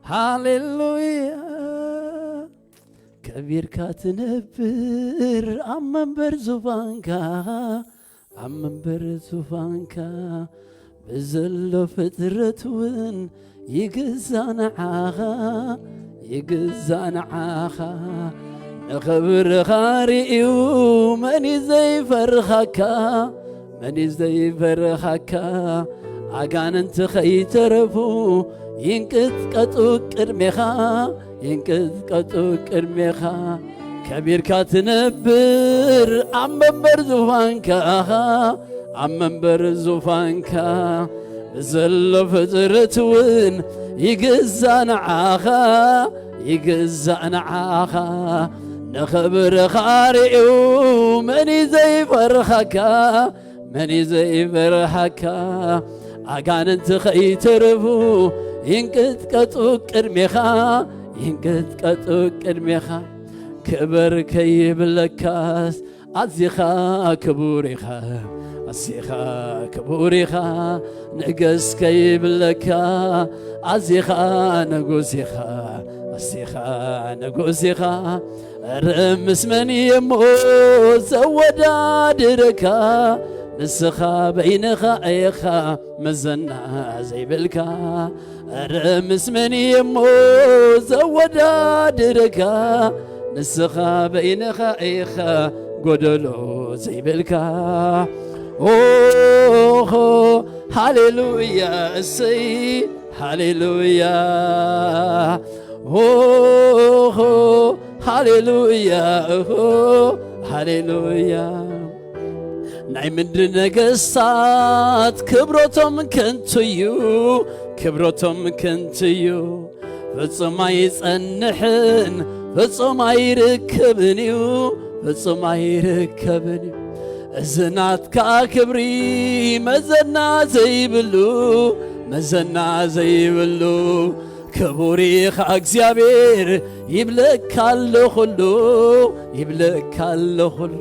ሃሌሉያ። ከቢርካ ትነብር ኣብ መንበር ዙፋንካ፣ ኣብ መንበር ዙፋንካ ብዘሎ ፍጥረት እውን ይግዛእ ንዓኻ፣ ይግዛእ ንዓኻ። ንኽብርኻ ርእዩ መን እዩ ዘይፈርኻካ? መን እዩ ዘይፈርኻካ? ኣጋንንቲ ኸይተረፉ ይንቅጥቀጡ ቅድሜኻ፣ ይንቅጥቀጡ ቅድሜኻ። ከቢርካ ትነብር ኣብ መንበር ዙፋንካ፣ ኣብ መንበር ዙፋንካ ብዘሎ ፍጥረት እውን ይግዛእ ንዓኻ፣ ይግዛእ ንዓኻ። ንኽብርኻ ርእዩ መን እዩ ዘይፈርኻካ? መን እዩ ዘይፈርሃካ? ኣጋንንቲ ኸይተርፉ ይንቅጥቀጡ ቅድሜኻ፣ ይንቅጥቀጡ ቅድሜኻ። ክብር ከይብለካስ ኣዚኻ ክቡር ኢኻ፣ ኣዚኻ ክቡር ኢኻ። ንገስ ከይብለካ ኣዚኻ ንጉስ ኢኻ፣ ኣዚኻ ንጉስ ኢኻ። እረ ምስ መን እየ እሞ ዘወዳድረካ? ንስኻ በይንኻ ኢኻ መዘና ዘይብልካ። እረ ምስ መን እየ እሞ ዘወዳድረካ? ንስኻ በይንኻ ኢኻ ጎደሎ ዘይብልካ። ኦሆ፣ ሃሌሉያ፣ እሰይ፣ ሃሌሉያ። ኦሆ፣ ሃሌሉያ፣ ኦሆ፣ ሃሌሉያ። ናይ ምድሪ ነገስታት ክብረቶም ከንቱ እዩ፣ ክብረቶም ከንቱ እዩ። ፍጹም ኣይጸንሕን፣ ፍጹም ኣይርከብን እዩ፣ ፍጹም ኣይርከብን እዩ። እዚ ናትካ ክብሪ መዘና ዘይብሉ፣ መዘና ዘይብሉ። ክቡር ኢኻ እግዚኣብሔር ይብለካ ኣሎ ኩሉ፣ ይብለካ ኣሎ ኩሉ።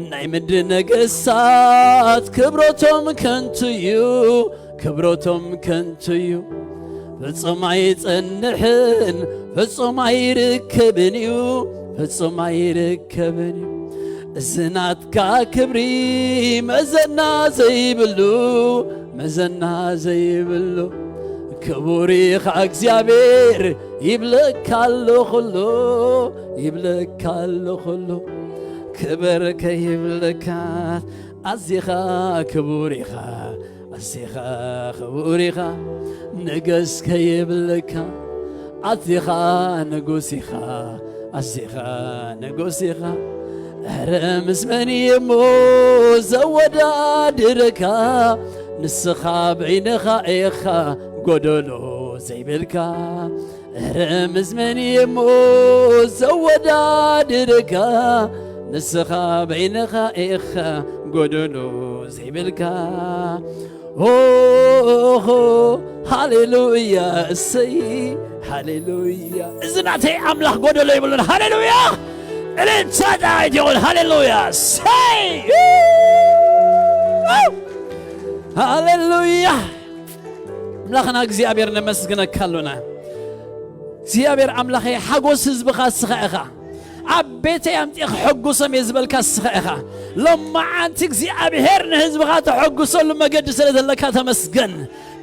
ናይ ምድሪ ነገስታት ክብረቶም ከንቱ እዩ፣ ክብረቶም ከንቱ እዩ። ፍጹም ኣይጸንሕን፣ ፍጹም ኣይርከብን እዩ፣ ፍጹም ኣይርከብን እዩ። እዚ ናትካ ክብሪ መዘና ዘይብሉ፣ መዘና ዘይብሉ። ክቡር ኢኻ እግዚኣብሔር ይብለካ ኣሎ ኩሉ፣ ይብለካ ኣሎ ኩሉ። ክብር ከይብለካ ኣዚኻ ክቡር ኢኻ፣ ኣዚኻ ክቡር ኢኻ። ንገስ ከይብለካ ኣዚኻ ንጉስ ኢኻ፣ ኣዚኻ ንጉስ ኢኻ። እረ ምስ መን እየ እሞ ዘወዳድረካ? ንስኻ በይንኻ ኢኻ ጎደሎ ዘይብልካ። እረ ምስ መን እየ እሞ ዘወዳድረካ? ንስኻ በይንኻ ኢኻ ጎደሎ ዘይብልካ። ኦሆ፣ ሃሌሉያ፣ እሰይ፣ ሃሌሉያ። እዚ ናተይ ኣምላኽ ጎደሎ ይብሉን። ሃሌሉያ። እልልታ ዳዊት ይኹን። ሃሌሉያ፣ እሰይ። ሃሌሉያ። ኣምላኽና እግዚኣብሔር ነመስግነካ ኣሎና። እግዚኣብሔር ኣምላኸይ፣ ሓጎስ ህዝብኻ እስኻ ኢኻ። ኣብ ቤተይ ኣምጺእ ክሐጉሶም እየ ዝበልካ እስኻ ኢኻ። ሎማዓንቲ እግዚኣብሔር ንህዝብኻ ተሐጉሰሉ መገዲ ስለ ዘለካ ተመስገን።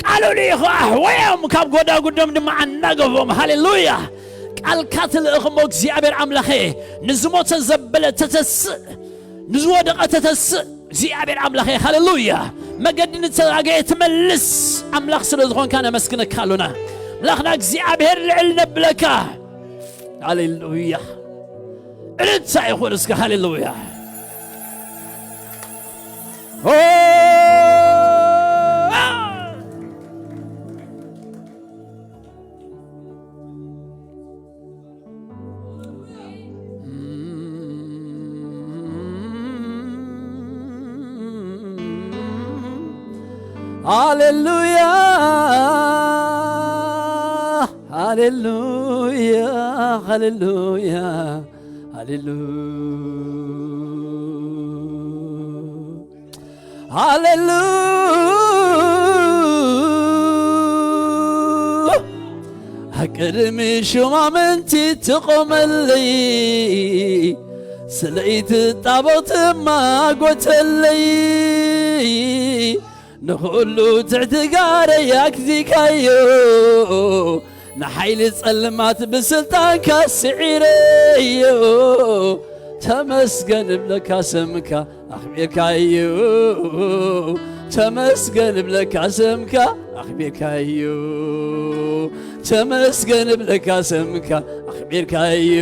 ቃሉ ልኢኹ ኣሕወዮም፣ ካብ ጎዳጉዶም ድማ ኣናገፎም። ሃሌሉያ። ቃልካ ትልእኽ እሞ እግዚኣብሔር ኣምላኸ፣ ንዝሞተ ዘበለ ተተስእ፣ ንዝወደቐ ተተስእ እግዚኣብሔር ኣምላኸ። ሃሌሉያ። መገዲ ንተዛገየ ትመልስ ኣምላኽ ስለ ዝኾንካ ነመስግነካ ኣሎና። ኣምላኽና እግዚኣብሔር ልዕል ነብለካ። ሃሌሉያ። እልልታ ይኹን እስከ። ሃሌሉያ። ኦ! ሃሌሉያ፣ ሃሌሉያ፣ ሃሌሉያ፣ ሃሌሉያ። ሃሌሉያ። ቅድሚ ሹማምንቲ ትቆመለይ፣ ስለይቲ ጣበቕ ትማጎተለይ። ንኹሉ ትሕቲ ጋረይ ኣግዚካዮ፣ ንሓይሊ ጸልማት ብስልጣንካ ስዒረዮ። ተመስገን እብለካ ስምካ ኣኽቢርካዮ። ተመስገን እብለካ ስምካ ኣኽቢርካዮ። ተመስገን እብለካ ስምካ ኣኽቢርካዮ።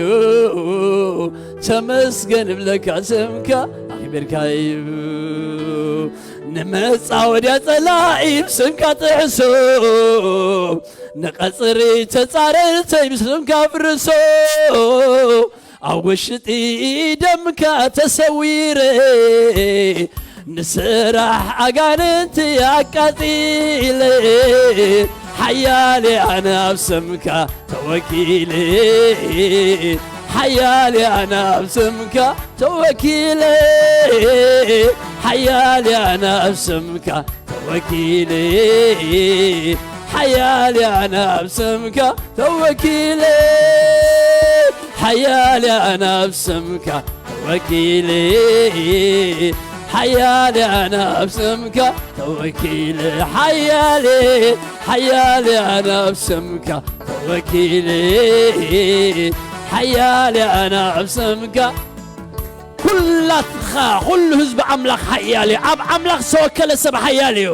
ተመስገን እብለካ ስምካ ኣኽቢርካዮ። ንመጻወድያ ጸላኢ ብስምካ ጥሕሶ፣ ንቐጽሪ ተጻረርተይ ብስምካ ፍርሶ። ኣብ ውሽጢ ደምካ ተሰዊረ፣ ንስራሕ ኣጋንንቲ ኣቃጺለ። ሓያል ኣነ ኣብ ስምካ ተወኪለ። ሓያል ኣነ ኣብ ስምካ ተወኪለ። ሓያል ኣነ ኣብ ስምካ ተወኪለ። ሓያል ኣነ ኣብ ስምካ ተወኪለ። ሓያል ኣነ ኣብ ስምካ ተወኪለ። ሓያል ኣነ ኣብ ስምካ ተወኪለ። ሓያል፣ ሓያል ኣነ ኣብ ስምካ ተወኪለ። ሓያል ኣነ ኣብ ስምካ። ኩላትኻ፣ ኩሉ ህዝቢ ኣምላኽ ሓያል እዩ። ኣብ ኣምላኽ ዝተወከለ ሰብ ሓያል እዩ።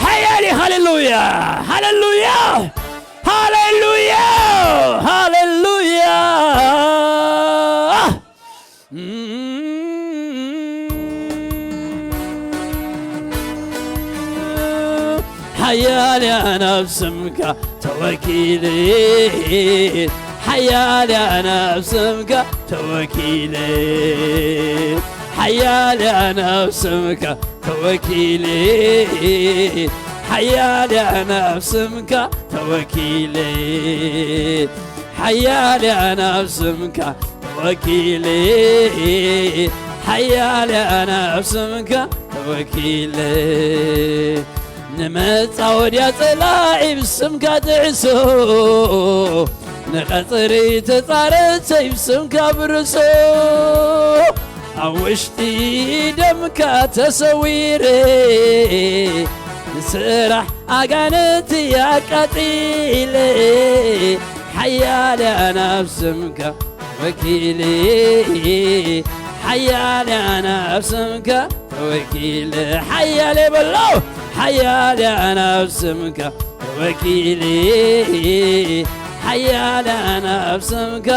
ሓያል እዩ። ሃሌሉያ፣ ሃሌሉያ፣ ሃሌሉያ፣ ሃሌሉያ። ሓያል ኣነ ኣብ ስምካ ተወኪለ። ሓያል ኣነ ኣብ ስምካ ተወኪለ። ሓያል ኣነ ኣብ ስምካ ተወኪለ። ሓያል ኣነ ኣብ ስምካ ተወኪለ። ሓያል ኣነ ኣብ ስምካ ተወኪለ። ሓያል ኣነ ኣብ ስምካ ተወኪለ። ንመጻወድያ ጸላኢ ብስምካ ጥዕሶ፣ ንቐጽሪ ተጻረተይ ብስምካ ብርሶ። ኣብ ውሽጢ ደምካ ተሰዊረ፣ ንስራሕ ኣጋንንቲ ኣቃጺለ። ሓያል ኣነ ኣብ ስምካ ተወኪለ። ሓያል ኣነ ኣብ ስምካ ተወኪለ። ሓያል በሎ። ሓያል ኣነ ኣብ ስምካ ተወኪለ። ሓያል ኣነ ኣብ ስምካ።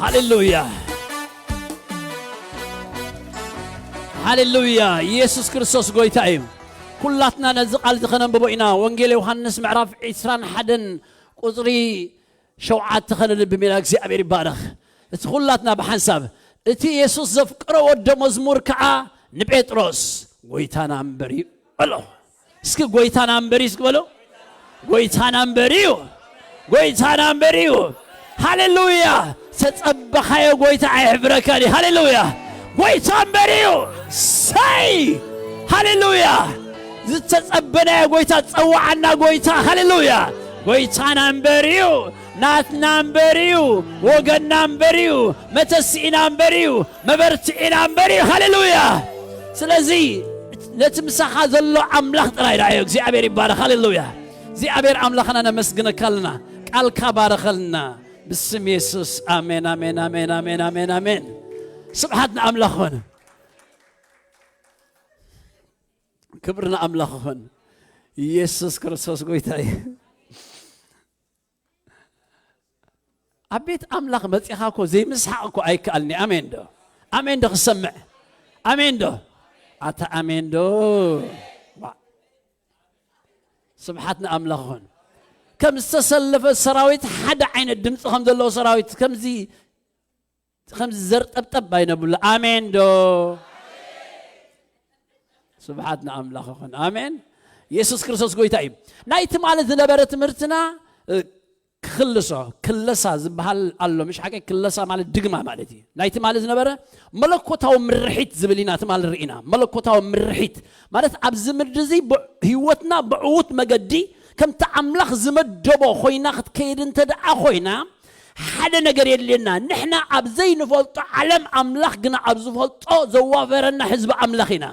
ሃሌሉያ፣ ሃሌሉያ። ኢየሱስ ክርስቶስ ጎይታ እዩ። ኩላትና ነዚ ቃል እዚ ኸነንብቦ ኢና። ወንጌል ዮሃንስ ምዕራፍ ዕስራን ሓደን ቁጽሪ ሸውዓተ ኸነንብብ ኢና። እግዚኣብሔር ይባረኽ። እቲ ኩላትና ብሓንሳብ፣ እቲ የሱስ ዘፍቀሮ ወዶ መዝሙር ከኣ ንጴጥሮስ፣ "ጎይታና እምበር እዩ" በሎ። እስኪ "ጎይታና እምበር እዩ" እስኪ በሎ። "ጎይታና እምበር እዩ፣ ጎይታና እምበር እዩ።" ሃሌሉያ። ዝተጸበኻዮ ጎይታ ኣይሕፍረካን እዩ። ሃሌሉያ። ጎይታ እምበር እዩ። ሰይ! ሃሌሉያ። ዝተጸበናዮ ጎይታ፣ ዝጸዋዓና ጎይታ፣ ሃሌሉያ፣ ጎይታና እምበር እዩ፣ ናትና እምበር እዩ፣ ወገንና እምበር እዩ፣ መተስኢና እምበር እዩ፣ መበርትዒና እምበር እዩ። ሃሌሉያ። ስለዚ ነቲ ምሳኻ ዘሎ ኣምላኽ ጥራይ ረኣዮ። እግዚኣብሔር ይባረኽ። ሃሌሉያ። እግዚኣብሔር ኣምላኽና ነመስግነካ ኣለና። ቃልካ ባረኸልና። ብስም የሱስ። ኣሜን፣ ኣሜን፣ ኣሜን፣ ኣሜን፣ ኣሜን፣ ኣሜን። ስብሓት ንኣምላኽ ኾነ። ክብሪ ንኣምላኽ ይኹን። ኢየሱስ ክርስቶስ ጎይታ እዩ። ኣብ ቤት ኣምላኽ መጺኻ እኮ ዘይምስሓቕ እኮ ኣይከኣልን እዩ። ኣሜን ዶ? ኣሜን ዶ ክሰምዕ? ኣሜን ዶ? ኣታ ኣሜን ዶ? ዋ። ስብሓት ንኣምላኽ ይኹን። ከም ዝተሰለፈ ሰራዊት ሓደ ዓይነት ድምፂ ከም ዘለዎ ሰራዊት ከምዚ ከምዚ ዘርጠብጠብ ኣይነብሉ። ኣሜን ዶ? ስብሓት ንኣምላኽ ይኹን። ኣሜን። የሱስ ክርስቶስ ጎይታ እዩ። ናይ ትማሊ ዝነበረ ትምህርትና፣ እ፣ ክኽልሶ፣ ክለሳ ዝበሃል ኣሎ። ምሽ ሓቂ? ክለሳ ማለት ድግማ ማለት እዩ። ናይ ትማሊ ዝነበረ መለኮታዊ ምርሒት ዝብል ኢና ትማሊ ርኢና። መለኮታዊ ምርሒት ማለት ኣብዚ ምድሪ እዚ ብ-፣ ህይወትና ብዕዉት መገዲ ከምቲ ኣምላኽ ዝመደቦ ኮይና ክትከይድ እንተ ደኣ ኮይና፣ ሓደ ነገር የድልየና። ንሕና ኣብ ዘይንፈልጦ ዓለም፣ ኣምላኽ ግና ኣብ ዝፈልጦ ዘዋፈረና ህዝቢ ኣምላኽ ኢና።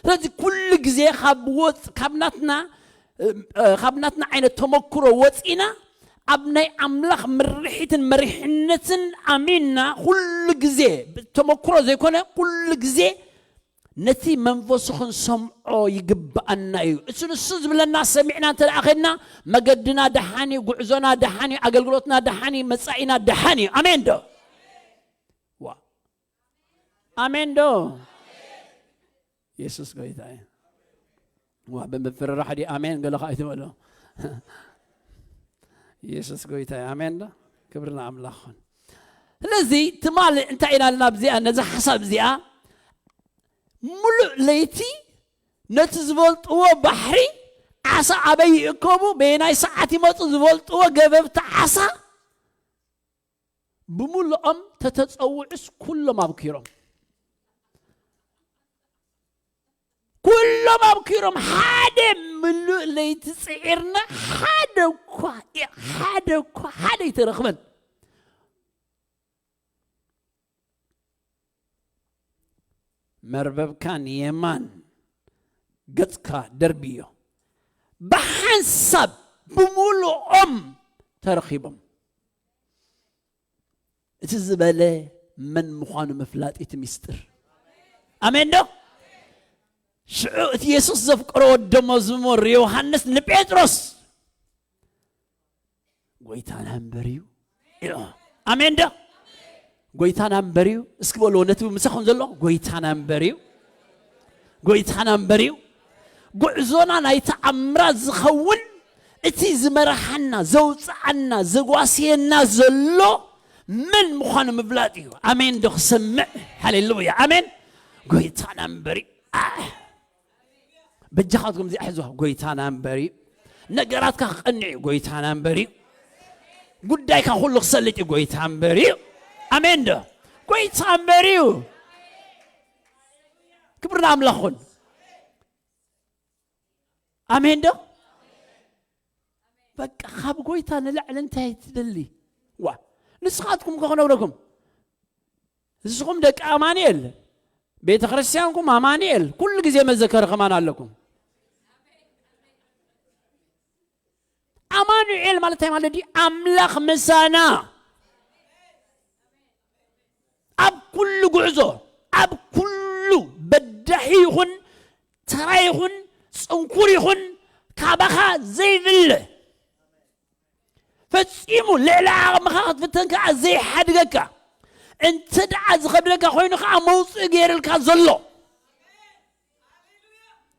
ስለዚ ኩሉ ግዜ ካብ ወጽ-፣ ካብ ናትና፣ እ፣ እ፣ ካብ ናትና ዓይነት ተመክሮ ወጺና ኣብ ናይ ኣምላኽ ምርሒትን መሪሕነትን ኣሚንና ኩሉ ግዜ፣ ተመክሮ ዘይኮነ ኩሉ ግዜ ነቲ መንፈሱ ክንሰምዖ ይግብኣና እዩ። እሱ ንሱ ዝብለና ሰሚዕና እንተ ደኣ ኸድና፣ መገድና ደሓን እዩ፣ ጉዕዞና ደሓን እዩ፣ ኣገልግሎትና ደሓን እዩ፣ መጻኢና ደሓን እዩ። ኣሜን ዶ? ዋ። ኣሜን ዶ? የሱስ ጎይታ እዩ። ዋ፣ ብምፍርራሕ ድዩ ኣሜን ገለ ኸኣ ኣይትበሎ። የሱስ ጎይታ እዩ። ኣሜን ዶ? ክብሪ ንኣምላኽ ይኹን። ስለዚ ትማሊ እንታይ ኢና ኢልና ኣብዚኣ፣ ነዛ ሓሳብ እዚኣ፣ ሙሉእ ለይቲ ነቲ ዝፈልጥዎ ባሕሪ ዓሳ ኣበይ ይእከቡ፣ በየናይ ሰዓት ይመጹ ዝፈልጥዎ ገፈፍቲ ዓሳ ብምሉኦም ተተጸውዑስ ኩሎም ኣብኪሮም። ኩሎም ኣብኪሮም። ሓደ ምሉእ ለይቲ ጽዒርና፣ ሓደ እኳ፣ ሓደ እኳ፣ ሓደ ኣይተረኽበን። መርበብካ ንየማን ገጽካ ደርብዮ። ብሓንሳብ ብምሉኦም ተረኺቦም። እቲ ዝበለ መን ምዃኑ ምፍላጥ እቲ ምስጢር። ኣሜን ዶ? ሽዑ እቲ የሱስ ዘፍቀሮ ወዲ መዝሙር ዮሃንስ ንጴጥሮስ፣ "ጎይታና እምበር እዩ" ኢሉ። ኣሜን ዶ? "ጎይታና እምበር እዩ" እስኪ በልዎ፣ ነቲ ምሳኹም ዘሎ፣ "ጎይታና እምበር እዩ፣ ጎይታና እምበር እዩ።" ጉዕዞና ናይ ተኣምራት ዝኸውን፣ እቲ ዝመርሓና፣ ዘውፅኣና፣ ዘጓስየና ዘሎ መን ምዃኑ ምፍላጥ እዩ። ኣሜን ዶ ክሰምዕ? ሃሌሉያ፣ ኣሜን። "ጎይታና እምበር እዩ።" ኣ፣ በጃኻትኩም እዚኣ ሕዝዋ፣ "ጎይታና እምበር እዩ። ነገራትካ ክቐንዕ እዩ፣ ጎይታና እምበር እዩ። ጉዳይካ ኩሉ ክሰልጥ እዩ፣ ጎይታ እምበር እዩ።" ኣሜን ዶ? "ጎይታ እምበር እዩ።" ክብሪ ንኣምላኽ ይኹን። ኣሜን ዶ? በቃ፣ ካብ ጎይታ ንላዕሊ እንታይ ትደሊ? ዋ፣ ንስኻትኩም ከ ክነግረኩም፣ ንስኹም ደቂ ኣማኑኤል፣ ቤተ ክርስቲያንኩም ኣማኑኤል፣ ኩሉ ግዜ መዘከሪ ከማን ኣለኩም። ኣማኑኤል ማለት እንታይ ማለት ድዩ? ኣምላኽ ምሳና። ኣብ ኩሉ ጉዕዞ፣ ኣብ ኩሉ በዳሂ ይኹን፣ ተራ ይኹን፣ ጽንኩር ይኹን፣ ካባኻ ዘይብለ፣ ፈጺሙ ልዕሊ ዓቕምኻ ክትፍተን ከኣ ዘይሓድገካ፣ እንተ ደኣ ዝኸብደካ ኮይኑ ከኣ መውጽኢ ገይርልካ ዘሎ፣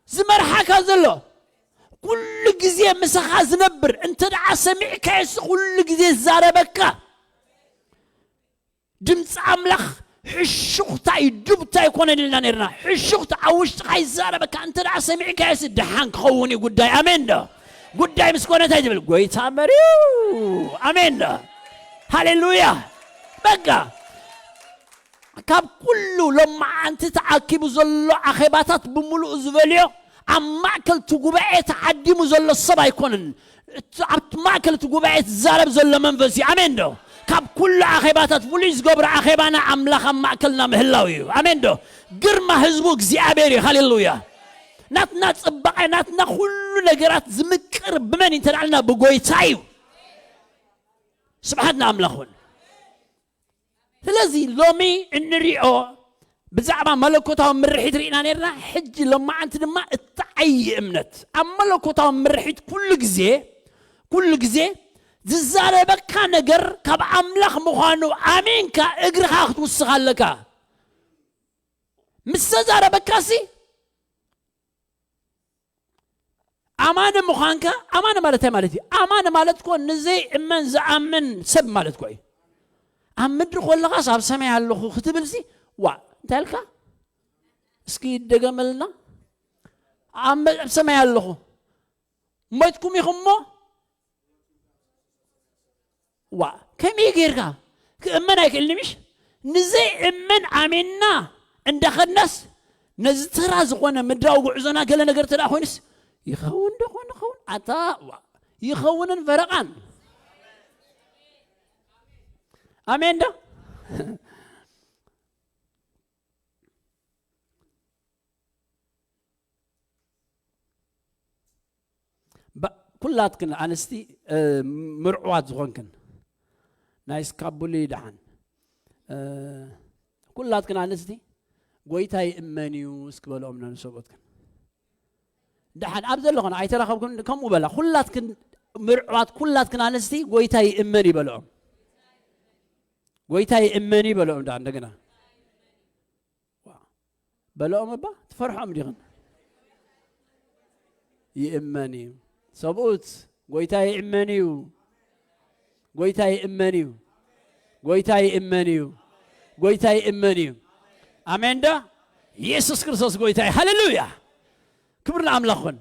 ዝመርሓካ ዘሎ፣ ኩሉ ግዜ ምሳኻ ዝነብር፣ እንተ ደኣ ሰሚዕካዮስ ኩሉ ግዜ ዝዛረበካ፣ ድምፂ ኣምላኽ ሕሹኽታ እዩ፣ ዱብታ ኣይኮነን ኢልና ነርና። ሕሹኽታ ኣብ ውሽጥኻ ይዛረበካ፣ እንተ ደኣ ሰሚዕካዮስ ደሓን ክኸውን እዩ ጉዳይ። ኣሜን ዶ? ጉዳይ ምስ ኮነ እንታይ ትብል? ጎይታ መሪው። ኣሜን ዶ? ሃሌሉያ። በቃ፣ ካብ ኩሉ ሎማዓንቲ ተኣኪቡ ዘሎ ኣኼባታት ብምሉኡ ዝበልዮ፣ ኣብ ማእከል እቲ ጉባኤ ተዓዲሙ ዘሎ ሰብ ኣይኮነን። እቲ ኣብቲ ማእከል እቲ ጉባኤ ዝዛረብ ዘሎ መንፈስ እዩ። ኣሜን ዶ? ካብ ኩሉ ኣኼባታት ፍሉይ ዝገብሮ ኣኼባና ኣምላኽ ኣብ ማእከልና ምህላው እዩ። ኣሜን ዶ? ግርማ ህዝቡ እግዚኣብሔር እዩ። ሃሌሉያ። ናትና ጽባቐ፣ ናትና ኩሉ ነገራት ዝምቅር ብመን እዩ እንተዳልና ብጎይታ እዩ። ስብሓት ንኣምላኽ ይኹን። ስለዚ ሎሚ እንሪኦ ብዛዕባ መለኮታዊ ምርሒት ርኢና ነርና። ሕጂ ሎማዓንቲ ድማ እተዓይ እምነት ኣብ መለኮታዊ ምርሒት ኩሉ ግዜ፣ ኩሉ ግዜ ዝዛረበካ ነገር ካብ ኣምላኽ ምዃኑ ኣሚንካ እግርኻ ክትውስኽ ኣለካ። ምስ ተዛረበካሲ ኣማኒ ምዃንካ፣ ኣማኒ ማለት እንታይ ማለት እዩ? ኣማኒ ማለት እኮ ንዘይእመን ዝኣምን ሰብ ማለት እኮ እዩ። ኣብ ምድሪ ከለኻስ ኣብ ሰማይ ኣለኹ ክትብልሲ፣ ዋ፣ እንታይ ኣልካ? እስኪ ደገመልና። ኣብ መ-፣ ኣብ ሰማይ ኣለኹ። ሞይትኩም ኢኹም እሞ? ዋ፣ ከመይ ጌርካ? ክእመን ኣይክእልን ምሽ? ንዘይእመን ኣሚንና እንዳኸድናስ፣ ነዚ ተራ ዝኾነ ምድራዊ ጉዕዞና ገለ ነገር ተደኣ ኮይኑስ፣ ይኸውን ዶ ኾን ይኸውን? ኣታ፣ ዋ፣ ይኸውንን ፈረቓን። ኣሜን ዶ? ኩላትክን ኣንስቲ ምርዕዋት ዝኾንክን ናይ ስካቡሊ ደሓን፣ ኩላትክን ኣንስቲ ጎይታ ይእመን እዩ እስክበልኦም ነንሰብኦትክን ደሓን ኣብ ዘለኹን ኣይተራኸብኩን። ከምኡ በላ። ኩላትክን ምርዕዋት ኩላትክን ኣንስቲ ጎይታ ይእመን ይበልኦም። ጎይታ ይእመን ይበልኦም። ዳ እንደገና በልኦም እባ ትፈርሖም ዲኽን? ይእመን እዩ። ሰብኡት ጎይታ ይእመን እዩ። ጎይታ ይእመን እዩ። ጎይታ ይእመን እዩ። ጎይታ ይእመን እዩ። ኣሜን ዶ? ኢየሱስ ክርስቶስ ጎይታ እዩ። ሃሌሉያ! ክብሪ ንኣምላኽ ይኹን።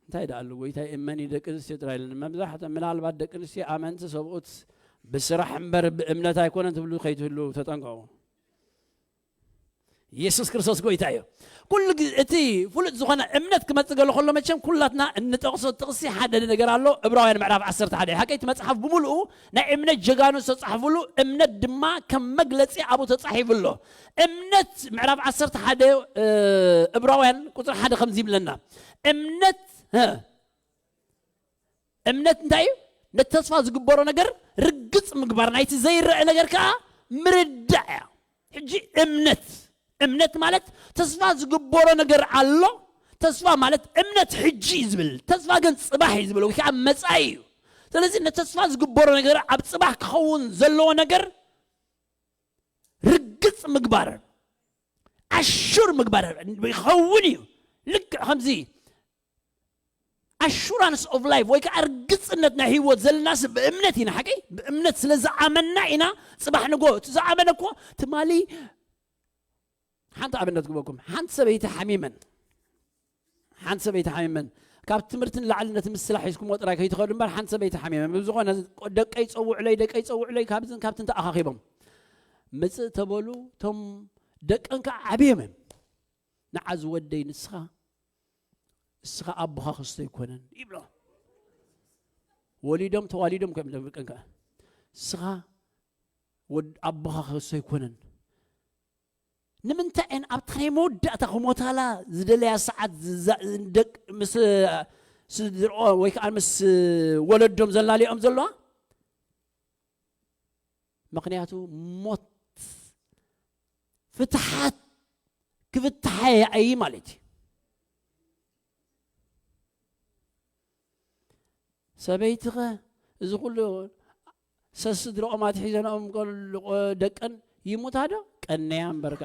እንታይ ደኣ ኣሎ? ጎይታ ይእመን እዩ፣ ደቂ ኣንስትዮ ጥራይ ኢለን። መብዛሕትኦም ምናልባት ደቂ ኣንስትዮ ኣመንቲ ሰብኡት ብስራሕ እምበር ብእምነት ኣይኮነን ትብሉ ከይትህሉ ተጠንቀቑ። ኢየሱስ ክርስቶስ ጎይታ እዩ። ኩሉ ግዜ እቲ ፍሉጥ ዝኾነ እምነት ክመጽእ ገሎ ከሎ መቸም ኩላትና እንጠቕሶ ጥቕሲ ሓደ ነገር ኣሎ። ዕብራውያን ምዕራፍ ዓሰርተ ሓደ ሓቀይቲ መጽሓፍ ብምሉኡ ናይ እምነት ጀጋኑ ዝተጻሕፍሉ እምነት ድማ ከም መግለጺ ኣብኡ ተጻሒፉ ኣሎ። እምነት ምዕራፍ ዓሰርተ ሓደ ዕብራውያን ቁጽሪ ሓደ ከምዚ ይብለና። እምነት እምነት እንታይ እዩ? ነቲ ተስፋ ዝግበሮ ነገር ርግጽ ምግባር፣ ናይቲ ዘይረአ ነገር ከኣ ምርዳእ እያ። ሕጂ እምነት እምነት ማለት ተስፋ ዝግበሮ ነገር ኣሎ። ተስፋ ማለት እምነት ሕጂ እዩ ዝብል፣ ተስፋ ግን ጽባሕ እዩ ዝብል ወይ ከዓ መጻኢ እዩ። ስለዚ ነተስፋ ዝግበሮ ነገር ኣብ ጽባሕ ክኸውን ዘለዎ ነገር ርግጽ ምግባር ኣሹር ምግባር ይኸውን እዩ። ልክዕ ከምዚ ኣሹራንስ ኦፍ ላይፍ ወይ ከዓ ርግጽነት ናይ ህይወት ዘለናስ ብእምነት ኢና ሓቂ ብእምነት ስለ ዝኣመና ኢና። ጽባሕ ንጎ እቲ ዝኣመነ እኮ ትማሊ ሓንቲ ኣብነት ግበኩም። ሓንቲ ሰበይቲ ሓሚመን ሓንቲ ሰበይቲ ሓሚመን ካብ ትምህርቲ ንላዕሊ ነቲ ምስላ ሒዝኩሞ ጥራይ ከይትኸዱ እምበር ሓንቲ ሰበይቲ ሓሚመን ብዝኾነ ደቀይ ጸውዕለይ ደቀይ ጸውዕለይ ካብዝን ካብትን ተኣኻኺቦም ምጽእ ተበሉ። እቶም ደቀን ከዓ ዓብዮም እዮም። ንዓ ዝወደይ ንስኻ እስኻ ኣቦኻ ክስቶ ኣይኮነን ይብሎ። ወሊዶም ተዋሊዶም ከም ደቀን ከዓ እስኻ ኣቦኻ ክስቶ ኣይኮነን። ንምንታይ እየን ኣብታ ናይ መወዳእታ ክሞታላ ዝደለያ ሰዓት ምስ ስድርኦ ወይ ከዓ ምስ ወለዶም ዘላልኦም ዘለዋ? ምክንያቱ ሞት ፍትሓት ክፍትሓ እየ ማለት እዩ። ሰበይትኸ እዚ ኩሉ ሰስድርኦም ኣትሒዘንኦም ደቀን ይሙታ ዶ? ቀነያ እምበርካ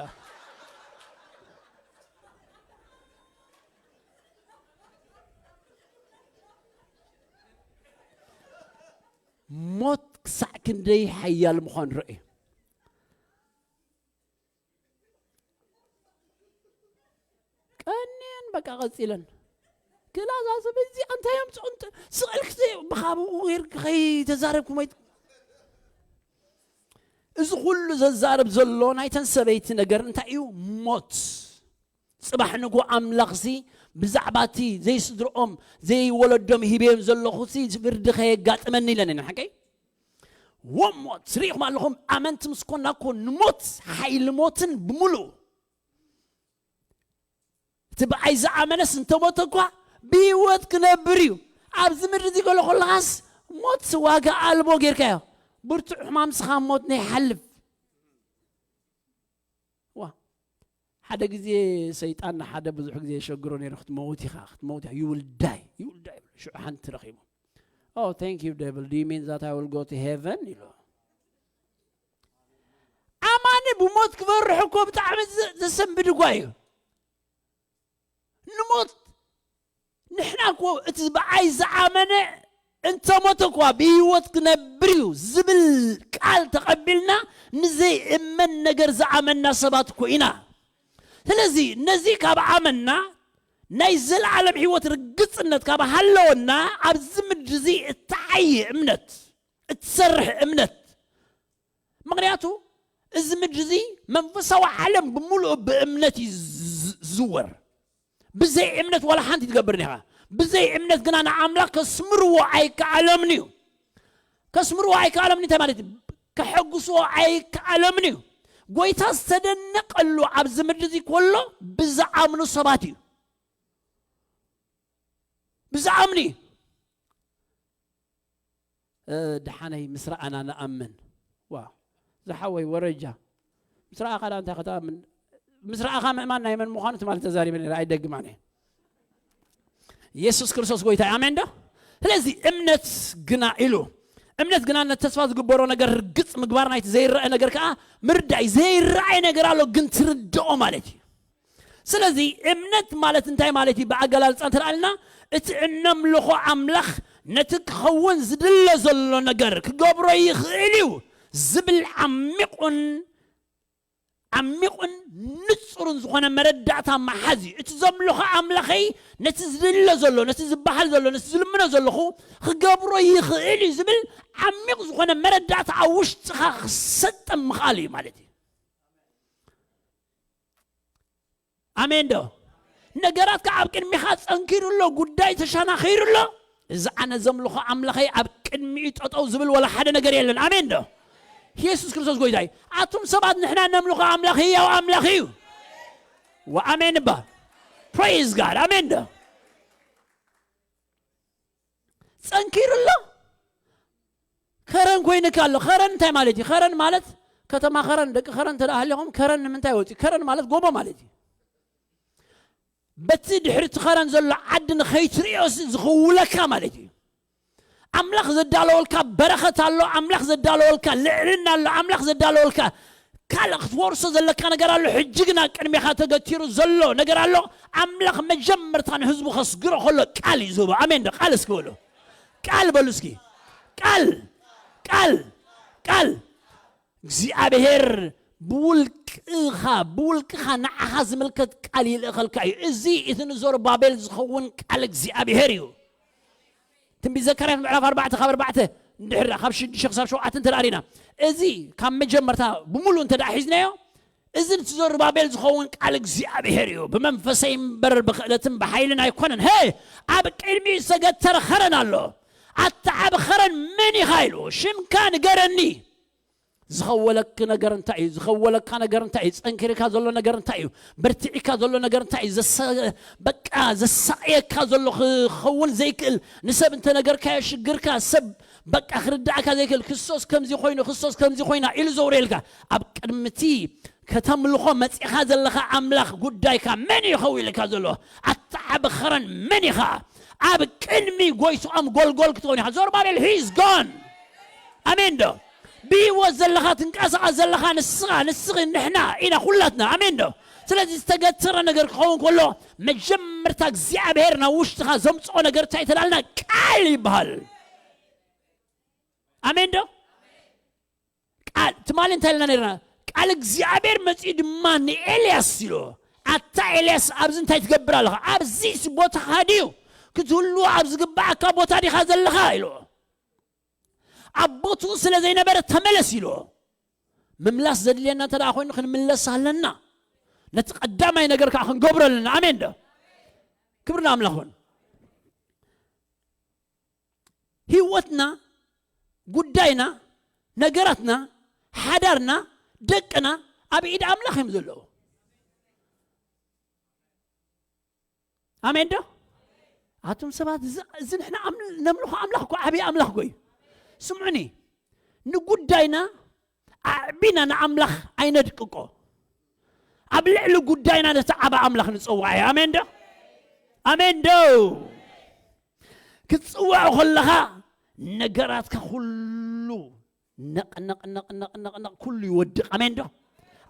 ሞት ክሳዕ ክንደይ ሓያል ምዃን ርእዩ። ቀንየን በቃ ቀጺለን ክላዛ ሰብ እዚ እንታይ እዮም ጽንጥ ስቕልክ ብኻብኡ ጌርክ ከይተዛረብኩም ወይ እዚ ኩሉ ዘዛረብ ዘሎ ናይተን ሰበይቲ ነገር እንታይ እዩ? ሞት። ጽባሕ ንጎ ኣምላኽሲ ብዛዕባ እቲ ዘይስድርኦም ዘይወለዶም ሂበዮም ዘለኹሲ ፍርዲ ከየጋጥመኒ ኢለን እየን ሓቀይ። ወሞት ርኢኹም ኣለኹም ኣመንቲ ምስ ኮና እኮ ንሞት ሓይሊ ሞትን ብምሉእ እቲ ብኣይ ዝኣመነስ እንተሞተ እኳ ብህይወት ክነብር እዩ። ኣብዚ ምድሪ እዚ ገሎ ከለኻስ ሞት ዋጋ ኣልቦ ጌርካዮ። ብርቱዕ ሕማም ስኻ ሞት ናይ ሓልፍ ዋ ሓደ ግዜ ሰይጣን ንሓደ ብዙሕ ግዜ የሸግሮ ነይሩ ክትመውት ኢኻ ክትመውት ኢኻ you will die you will die ሽዑ ሓንቲ ረኺቡ oh thank you devil do you mean that I will go to heaven ኢሉ ኣማኒ ብሞት ክበርሕ እኮ ብጣዕሚ ዘሰንብድ እኳ እዩ ንሞት ንሕና እኮ እቲ ብኣይ ዝኣመነ እንተሞተ እኳ ብህይወት ክነብር እዩ ዝብል ቃል ተቐቢልና ንዘይእመን ነገር ዝኣመና ሰባት እኮ ኢና ስለዚ ነዚ ካብ ኣመና ናይ ዘለዓለም ህይወት ርግፅነት ካብ ሃለወና ኣብዚ ምድሪ እዚ እተዓየ እምነት እትሰርሕ እምነት ምኽንያቱ እዚ ምድሪ እዚ መንፈሳዊ ዓለም ብምሉኡ ብእምነት እዩ ዝዝወር ብዘይ እምነት ዋላ ሓንቲ ትገብር ዲኻ? ብዘይ እምነት ግና ንኣምላኽ ከስምርዎ ኣይከኣሎምን እዩ። ከስምርዎ ኣይከኣሎምን እንታይ ማለት እዩ? ከሐጉስዎ ኣይከኣሎምን እዩ። ጎይታ ዝተደነቐሉ ኣብዚ ምድሪ እዚ ከሎ ብዝኣምኑ ሰባት እዩ። ብዝኣምኑ እዩ። እ፣ ደሓነይ ምስ ረኣና ንኣምን። ዋ፣ ዝሓወይ ወረጃ። ምስ ረኣኻ ዳ እንታይ ከተኣምን? ምስ ረኣኻ ምእማን ናይ መን ምዃኑ ትማሊ ተዛሪበ ነይረ፣ ኣይደግማን እየ። ኢየሱስ ክርስቶስ ጎይታ እዩ። ኣሜን ዶ? ስለዚ እምነት ግና ኢሉ፣ እምነት ግና ነቲ ተስፋ ዝግበሮ ነገር ርግጽ ምግባር፣ ናይቲ ዘይረአ ነገር ከኣ ምርዳእ እዩ። ዘይረኣይ ነገር ኣሎ ግን ትርድኦ ማለት እዩ። ስለዚ እምነት ማለት እንታይ ማለት እዩ? ብኣገላልጻ እንተ ደኣ ኢልና፣ እቲ እነምልኾ ኣምላኽ ነቲ ክኸውን ዝድለ ዘሎ ነገር ክገብሮ ይኽእል እዩ ዝብል ዓሚቑን ዓሚቑን ንጹርን ዝኾነ መረዳእታ ምሓዝ እዩ። እቲ ዘምልኾ ኣምላኸይ ነቲ ዝድለ ዘሎ፣ ነቲ ዝበሃል ዘሎ፣ ነቲ ዝልምኖ ዘለኹ ክገብሮ ይኽእል እዩ ዝብል ዓሚቕ ዝኾነ መረዳእታ ኣብ ውሽጥኻ ክሰጠም ምኽኣል እዩ ማለት እዩ። ኣሜን ዶ? ነገራትካ ኣብ ቅድሚኻ ጸንኪሩ ኣሎ፣ ጉዳይ ተሸናኺሩ ኣሎ። እዚ ኣነ ዘምልኾ ኣምላኸይ ኣብ ቅድሚኡ ጠጠው ዝብል ወላ ሓደ ነገር የለን። ኣሜን ዶ? ኢየሱስ ክርስቶስ ጎይታ እዩ። ኣቱም ሰባት ንሕና ነምልኾ ኣምላኽ ህያው ኣምላኽ እዩ። ወኣሜን እባ። Praise God። ኣሜን ዶ? ጸንኪሩ ኣሎ። ከረን ኮይንካ ኣሎ። ከረን እንታይ ማለት እዩ? ከረን ማለት ከተማ ከረን፣ ደቂ ከረን እንተ ደኣ ሃሊኹም ከረን ንምንታይ ወፂኡ? ከረን ማለት ጎቦ ማለት እዩ። በቲ ድሕሪ እቲ ከረን ዘሎ ዓዲ ንኸይትርእዮስ ዝኽውለካ ማለት እዩ። ኣምላኽ ዘዳለወልካ በረኸት ኣሎ፣ ኣምላኽ ዘዳለወልካ ልዕልና ኣሎ፣ ኣምላኽ ዘዳለወልካ ካልእ ክትወርሶ ዘለካ ነገር ኣሎ። ሕጂ ግና ቅድሜኻ ተገቲሩ ዘሎ ነገር ኣሎ። ኣምላኽ መጀመርታ ንህዝቡ ከስግሮ ከሎ ቃል እዩ ዝህቦ። ኣሜን ዶ? ቃል እስኪ በሉ። ቃል በሉ እስኪ። ቃል፣ ቃል፣ ቃል። እግዚኣብሔር ብውልቅኻ፣ ብውልቅኻ ንዓኻ ዝምልከት ቃል ይልእኸልካ እዩ። እዚ እቲ ንዘሩባቤል ዝኸውን ቃል እግዚኣብሔር እዩ። ትንቢት ዘካርያስ ምዕራፍ ኣርባዕተ ካብ ኣርባዕተ እንድሕር ካብ ሽዱሽተ ክሳብ ሸውዓተ እንተ ደኣ ርኢና፣ እዚ ካብ መጀመርታ ብምሉእ እንተ ደኣ ሒዝናዮ፣ እዚ ንዘሩባቤል ዝኸውን ቃል እግዚኣብሔር እዩ። ብመንፈሰይ እምበር ብኽእለትን ብሓይልን ኣይኮነን። ሄ፣ ኣብ ቅድሚኡ ዝተገተረ ኸረን ኣሎ። ኣታ ዓቢ ኸረን መን ኢኻ ኢሉ፣ ሽምካ ንገረኒ። ዝኸወለክ ነገር እንታይ እዩ? ዝኸወለካ ነገር እንታይ እዩ? ጸንኪርካ ዘሎ ነገር እንታይ እዩ? በርቲዕካ ዘሎ ነገር እንታይ እዩ? ዘሰ-፣ በቃ ዘሳቕየካ ዘሎ ክኸውን ዘይክእል፣ ንሰብ እንተነገርካዮ ሽግርካ ሰብ በቃ ክርዳእካ ዘይክእል፣ ክርስቶስ ከምዚ ኮይኑ፣ ክርስቶስ ከምዚ ኮይና ኢሉ ዘውርየልካ፣ ኣብ ቅድሚ እቲ ከተምልኾ መጺኻ ዘለኻ ኣምላኽ ጉዳይካ መን እዩ ከዊልካ ዘሎ? ኣታ ዓቢ ኸረን መን ኢኻ? ኣብ ቅድሚ ጎይትኦም ጎልጎል ክትኾን ኢኻ። ዞርባቤል፣ he is gone። ኣሜን ዶ? ብህይወት ዘለኻ፣ ትንቀሳቐስ ዘለኻ ንስኻ፣ ንስኺ፣ ንሕና ኢና ኩላትና። ኣሜን ዶ? ስለዚ ዝተገተረ ነገር ክኸውን ከሎ መጀመርታ እግዚኣብሔር ናብ ውሽጥኻ ዘምጽኦ ነገር እንታይ ተላልና? ቃል ይበሃል። ኣሜን ዶ? ቃል ትማሊ እንታይ ኢልና ነርና? ቃል እግዚኣብሔር መጺኡ ድማ ንኤልያስ ኢሎ፣ ኣታ ኤልያስ ኣብዚ እንታይ ትገብር ኣለኻ? ኣብዚስ ቦታኻ ድዩ? ክትህሉ ኣብ ዝግባኣካ ቦታ ዲኻ ዘለኻ? ኢሎ። ኣብ ቦትኡ ስለ ዘይነበረ ተመለስ ኢሎ። ምምላስ ዘድልየና እንተ ደኣ ኮይኑ ክንምለስ ኣለና። ነቲ ቀዳማይ ነገር ከዓ ክንገብሮ ኣለና። ኣሜን ዶ? ክብሪ ንኣምላኽ ይኹን። ህይወትና፣ ጉዳይና፣ ነገራትና፣ ሓዳርና፣ ደቅና ኣብ ኢድ ኣምላኽ እዮም ዘለዉ። ኣሜን ዶ? ኣቱም ሰባት፣ እዚ፣ እዚ ንሕና ኣም-፣ ነምልኾ ኣምላኽ እኮ ዓብዪ ኣምላኽ እኮ እዩ። ስምዑኒ፣ ንጉዳይና ኣዕቢና ንኣምላኽ ኣይነድቅቆ። ኣብ ልዕሊ ጉዳይና ነቲ ዓቢ ኣምላኽ ንጽውዖ እዩ። ኣሜን ዶ? ኣሜን ዶ? ክትጽውዖ ከለኻ ነገራትካ ኩሉ ነቕ፣ ነቕ፣ ነቕ፣ ነቕ፣ ነቕ፣ ነቕ ኩሉ ይወድቕ። ኣሜን ዶ?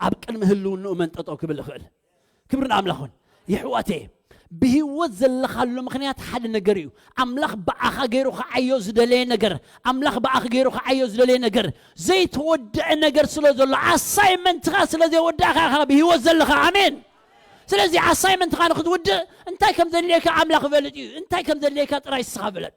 ኣብ ቅድሚ ህልውንኡ መን ጠጠው ክብል ይኽእል? ክብሪ ንኣምላኽ ይኹን። የሕዋተየ፣ ብህይወት ዘለኻሉ ምኽንያት ሓደ ነገር እዩ። ኣምላኽ ብኣኻ ገይሩ ክዓዮ ዝደለየ ነገር፣ ኣምላኽ ብኣኺ ገይሩ ክዓዮ ዝደለየ ነገር፣ ዘይተወድአ ነገር ስለ ዘሎ፣ ኣሳይመንትኻ ስለ ዘይወዳእካ ኢኻ ብህይወት ዘለኻ። ኣሜን። ስለዚ ኣሳይመንትኻ ንክትውድእ እንታይ ከም ዘድልየካ ኣምላኽ ይፈልጥ እዩ። እንታይ ከም ዘድልየካ ጥራይ ንስኻ ፍለጥ።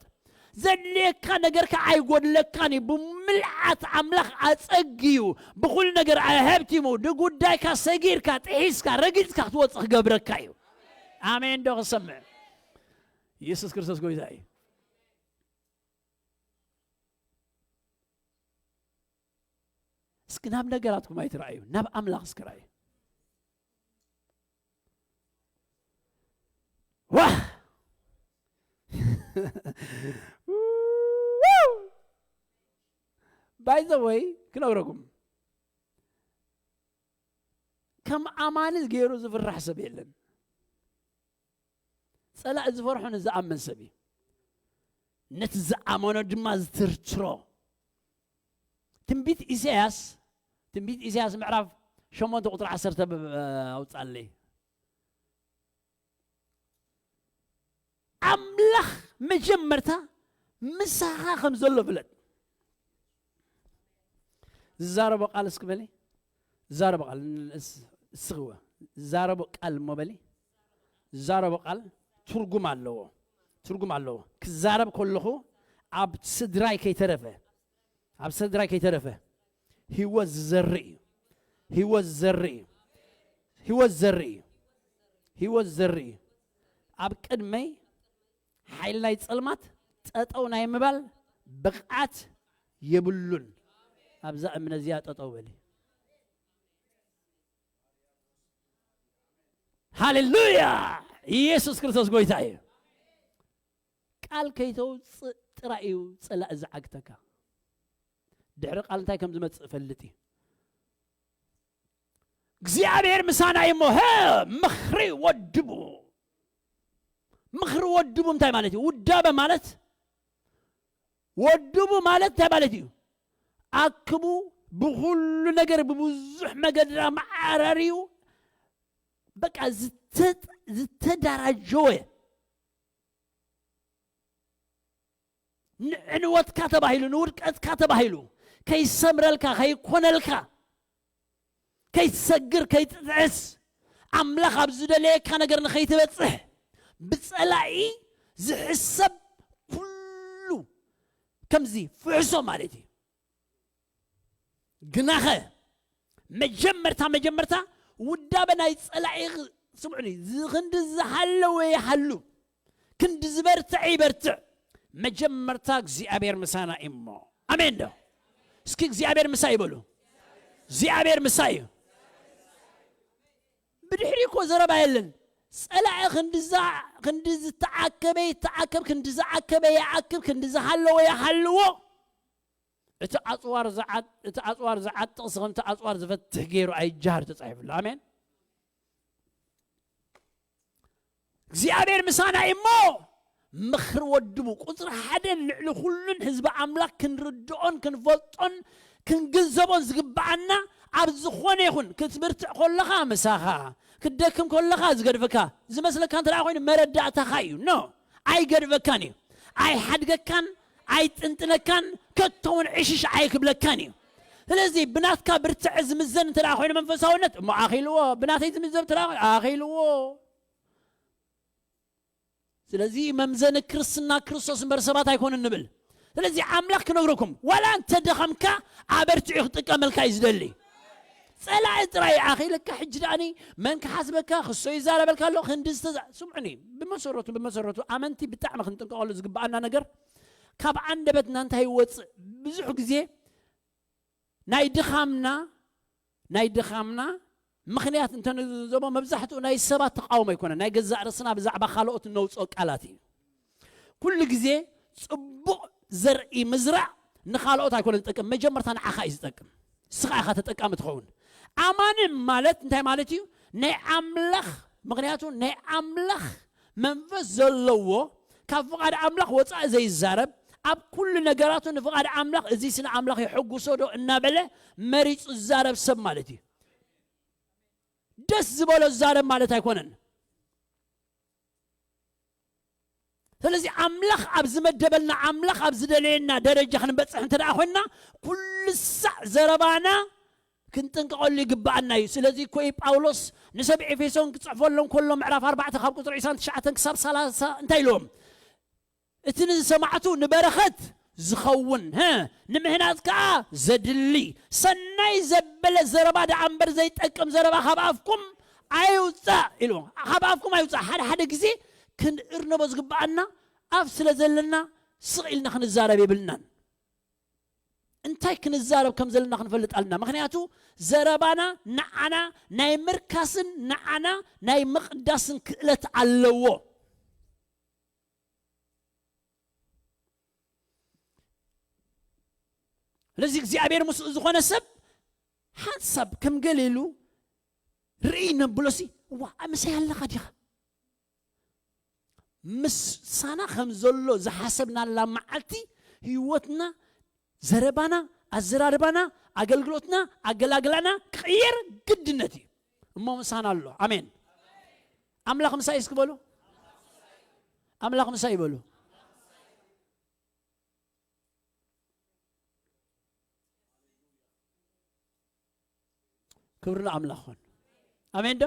ዘድልየካ ነገርካ ኣይጎድለካን እዩ። ብምልኣት ኣምላኽ ኣጸግዩ፣ ብኹሉ ነገር ኣሀብቲሙ፣ ንጉዳይካ ሰጊርካ፣ ጥሒስካ፣ ረጊጽካ ክትወጽእ ክገብረካ እዩ። ኣሜን ዶ ክሰምዕ? ኢየሱስ ክርስቶስ ጎይታ እዩ። እስኪ ናብ ነገራትኩም ኣይትረኣዩ፣ ናብ ኣምላኽ እስኪ ረኣዩ። ዋ ባይዘወይ ክነግረኩም፣ ከም ኣማኒ ገይሩ ዝፍራሕ ሰብ የለን። ጸላእ ዝፈርሖ ንዝኣምን ሰብ እዩ፣ ነቲ ዝኣመኖ ድማ ዝትርትሮ። ትንቢት ኢሳያስ፣ ትንቢት ኢሳያስ ምዕራፍ ሸሞንተ ቁጽሪ ዓሰርተ ብ- ኣውጻለይ። ኣምላኽ መጀመርታ ምሳኻ ከም ዘሎ ፍለጥ። ዝዛረቦ ቃል እስኪ በሊ። ዝዛረቦ ቃል እስ- እስኽወ ዝዛረቦ ቃል እሞ በሊ። ዝዛረቦ ቃል ትርጉም ኣለዎ። ትርጉም ኣለዎ። ክዛረብ ከለኹ ኣብ ስድራይ ከይተረፈ፣ ኣብ ስድራይ ከይተረፈ ህይወት ዝዘርእ እዩ። ህይወት ዝዘርእ እዩ። ህይወት ዝዘርእ እዩ። ህይወት ዝዘርእ እዩ። ኣብ ቅድመይ ሓይሊ ናይ ጸልማት ጠጠው ናይ ምባል ብቕዓት የብሉን። ኣብዛ እምነ እዚኣ ጠጠው በሊ። ሃሌሉያ! ኢየሱስ ክርስቶስ ጎይታ እዩ። ቃል ከይተውፅእ ጥራይ እዩ ጸላእ ዝዓግተካ። ድሕሪ ቃል እንታይ ከም ዝመጽእ ፈልጥ እዩ። እግዚኣብሔር ምሳና እዩ እሞ፣ ሀ፣ ምኽሪ ወድቡ። ምኽሪ ወድቡ እንታይ ማለት እዩ? ውዳበ ማለት፣ ወድቡ ማለት እንታይ ማለት እዩ? ኣክቡ፣ ብኹሉ ነገር ብብዙሕ መገዲ ኣመዓራርዩ፣ በቃ ዝተ- ዝተደራጀወ፣ ንዕንወትካ ተባሂሉ፣ ንውድቀትካ ተባሂሉ፣ ከይሰምረልካ፣ ከይኮነልካ፣ ከይትሰግር፣ ከይትጥዕስ፣ ኣምላኽ ኣብ ዝደለየካ ነገር ንኸይትበጽሕ ብጸላኢ ዝሕሰብ ኩሉ ከምዚ ፍሕሶ ማለት እዩ። ግናኸ መጀመርታ መጀመርታ ውዳበ ናይ ጸላኢ፣ ስምዑኒ፣ ዝ- ክንዲ ዝሃለወ ይሃሉ፣ ክንዲ ዝበርትዕ ይበርትዕ። መጀመርታ እግዚኣብሔር ምሳና እሞ፣ ኣሜን ዶ? እስኪ እግዚኣብሔር ምሳ ይበሉ። እግዚኣብሔር ምሳ እዩ። ብድሕሪ እኮ ዘረባ የለን። ጸላኢ ክንዲ ዛ- ክንዲ ዝተዓከበ ይተዓከብ፣ ክንዲ ዝዓከበ ይዓክብ፣ ክንዲ ዝሃለወ ይሃልዎ። እቲ ኣጽዋር ዝዓጥ- እቲ ኣጽዋር ዝዓጥቕ ስኸ እቲ ኣጽዋር ዝፈትሕ ገይሩ ኣይጃሃር ተጻሒፉሉ። ኣሜን። እግዚኣብሔር ምሳና እዩ እሞ፣ ምኽሪ ወድቡ ቁጽሪ ሓደ፣ ልዕሊ ኩሉን ህዝቢ ኣምላኽ ክንርድኦን ክንፈልጦን ክንግንዘቦን ዝግብኣና፣ ኣብ ዝኾነ ይኹን ክትብርትዕ ከለኻ ምሳኻ፣ ክትደክም ከለኻ ዝገድፈካ ዝመስለካ እንተ ደኣ ኮይኑ መረዳእታኻ እዩ። ኖ፣ ኣይገድፈካን እዩ። ኣይሓድገካን፣ ኣይጥንጥነካን፣ ከቶ እውን ዕሽሽ ኣይክብለካን እዩ። ስለዚ ብናትካ ብርትዐ ዝምዘን እንተ ደኣ ኮይኑ መንፈሳውነት እሞ ኣኺልዎ፣ ብናተይ ዝምዘን እንተ ደኣ ኮይኑ ኣኺልዎ። ስለዚ መምዘኒ ክርስትና ክርስቶስ እምበር ሰባት ኣይኮነን ንብል። ስለዚ ኣምላኽ ክነግረኩም፣ ዋላ እንተ ደኸምካ ኣበርቲዑ ክጥቀመልካ እዩ ዝደሊ። ጸላኢ ጥራይ ኣኺልካ ሕጂ ደኣኒ መን ክሓስበካ ክሶ ይዛረበልካ ኣሎ ክንዲ ዝተዛ- ስምዑኒ፣ ብመሰረቱ ብመሰረቱ ኣመንቲ ብጣዕሚ ክንጥንቀቐሉ ዝግብኣና ነገር፣ ካብ ኣንደበትና እንታይ ይወፅእ? ብዙሕ ግዜ ናይ ድኻምና ናይ ድኻምና ምኽንያት እንተንዘቦ መብዛሕትኡ ናይ ሰባት ተቃውሞ ኣይኮነን፣ ናይ ገዛእ ርእስና ብዛዕባ ካልኦት እነውፅኦ ቃላት እዩ። ኩሉ ግዜ ፅቡቕ ዘርኢ ምዝራእ ንኻልኦት ኣይኮነን ዝጠቅም፣ መጀመርታ ንዓኻ እዩ ዝጠቅም። ንስኻ ኢኻ ተጠቃሚ ትኸውን። ኣማኒ ማለት እንታይ ማለት እዩ? ናይ ኣምላኽ፣ ምኽንያቱ ናይ ኣምላኽ መንፈስ ዘለዎ፣ ካብ ፍቓድ ኣምላኽ ወፃኢ ዘይዛረብ፣ ኣብ ኩሉ ነገራቱ ንፍቓድ ኣምላኽ፣ እዚስ ንኣምላኽ የሐጉሶ ዶ እናበለ መሪፁ ዝዛረብ ሰብ ማለት እዩ። ደስ ዝበሎ ዝዛረብ ማለት ኣይኮነን። ስለዚ ኣምላኽ ኣብ ዝመደበልና፣ ኣምላኽ ኣብ ዝደለየና ደረጃ ክንበፅሕ እንተ ደኣ ኮይንና፣ ኩሉ ሳዕ ዘረባና ክንጥንቀቐሉ ይግብኣና እዩ። ስለዚ እኮ እዩ ጳውሎስ ንሰብ ኤፌሶን ክጽሕፈሎም ከሎ ምዕራፍ ኣርባዕተ ካብ ቁጽሪ ዕስራን ትሽዓተን ክሳብ ሰላሳ እንታይ ኢልዎም? እቲ ንሰማዕቱ ንበረኸት ዝኸውን፣ ሀ፣ ንምህናጽ ከኣ ዘድሊ፣ ሰናይ ዘበለ ዘረባ ደኣ እምበር ዘይጠቅም ዘረባ ካብ ኣፍኩም ኣይውፃእ ኢልዎም። ካብ ኣፍኩም ኣይውፃእ። ሓደ ሓደ ግዜ ክንእርነቦ ዝግባኣና ኣፍ ስለ ዘለና ስቕ ኢልና ክንዛረብ የብልናን። እንታይ ክንዛረብ ከም ዘለና ክንፈልጥ ኣለና። ምክንያቱ ዘረባና ንዓና ናይ ምርካስን ንዓና ናይ ምቕዳስን ክእለት ኣለዎ። ስለዚ እግዚኣብሔር ምስኡ ዝኾነ ሰብ ሓንሳብ ከም ገለ ኢሉ ርኢ ነብሎሲ፣ እዋ ምሳይ ኣለኻ ዲኻ? ምሳና ከም ዘሎ ዝሓሰብናላ መዓልቲ ህይወትና፣ ዘረባና፣ ኣዘራርባና፣ ኣገልግሎትና፣ ኣገላግላና ክቕየር ግድነት እዩ። እሞ ምሳና ኣሎ። ኣሜን። ኣምላኽ ምሳይ እስኪ በሉ። ኣምላኽ ምሳይ ይበሉ። ክብሪ ንኣምላኽ ኾን። ኣሜን ዶ?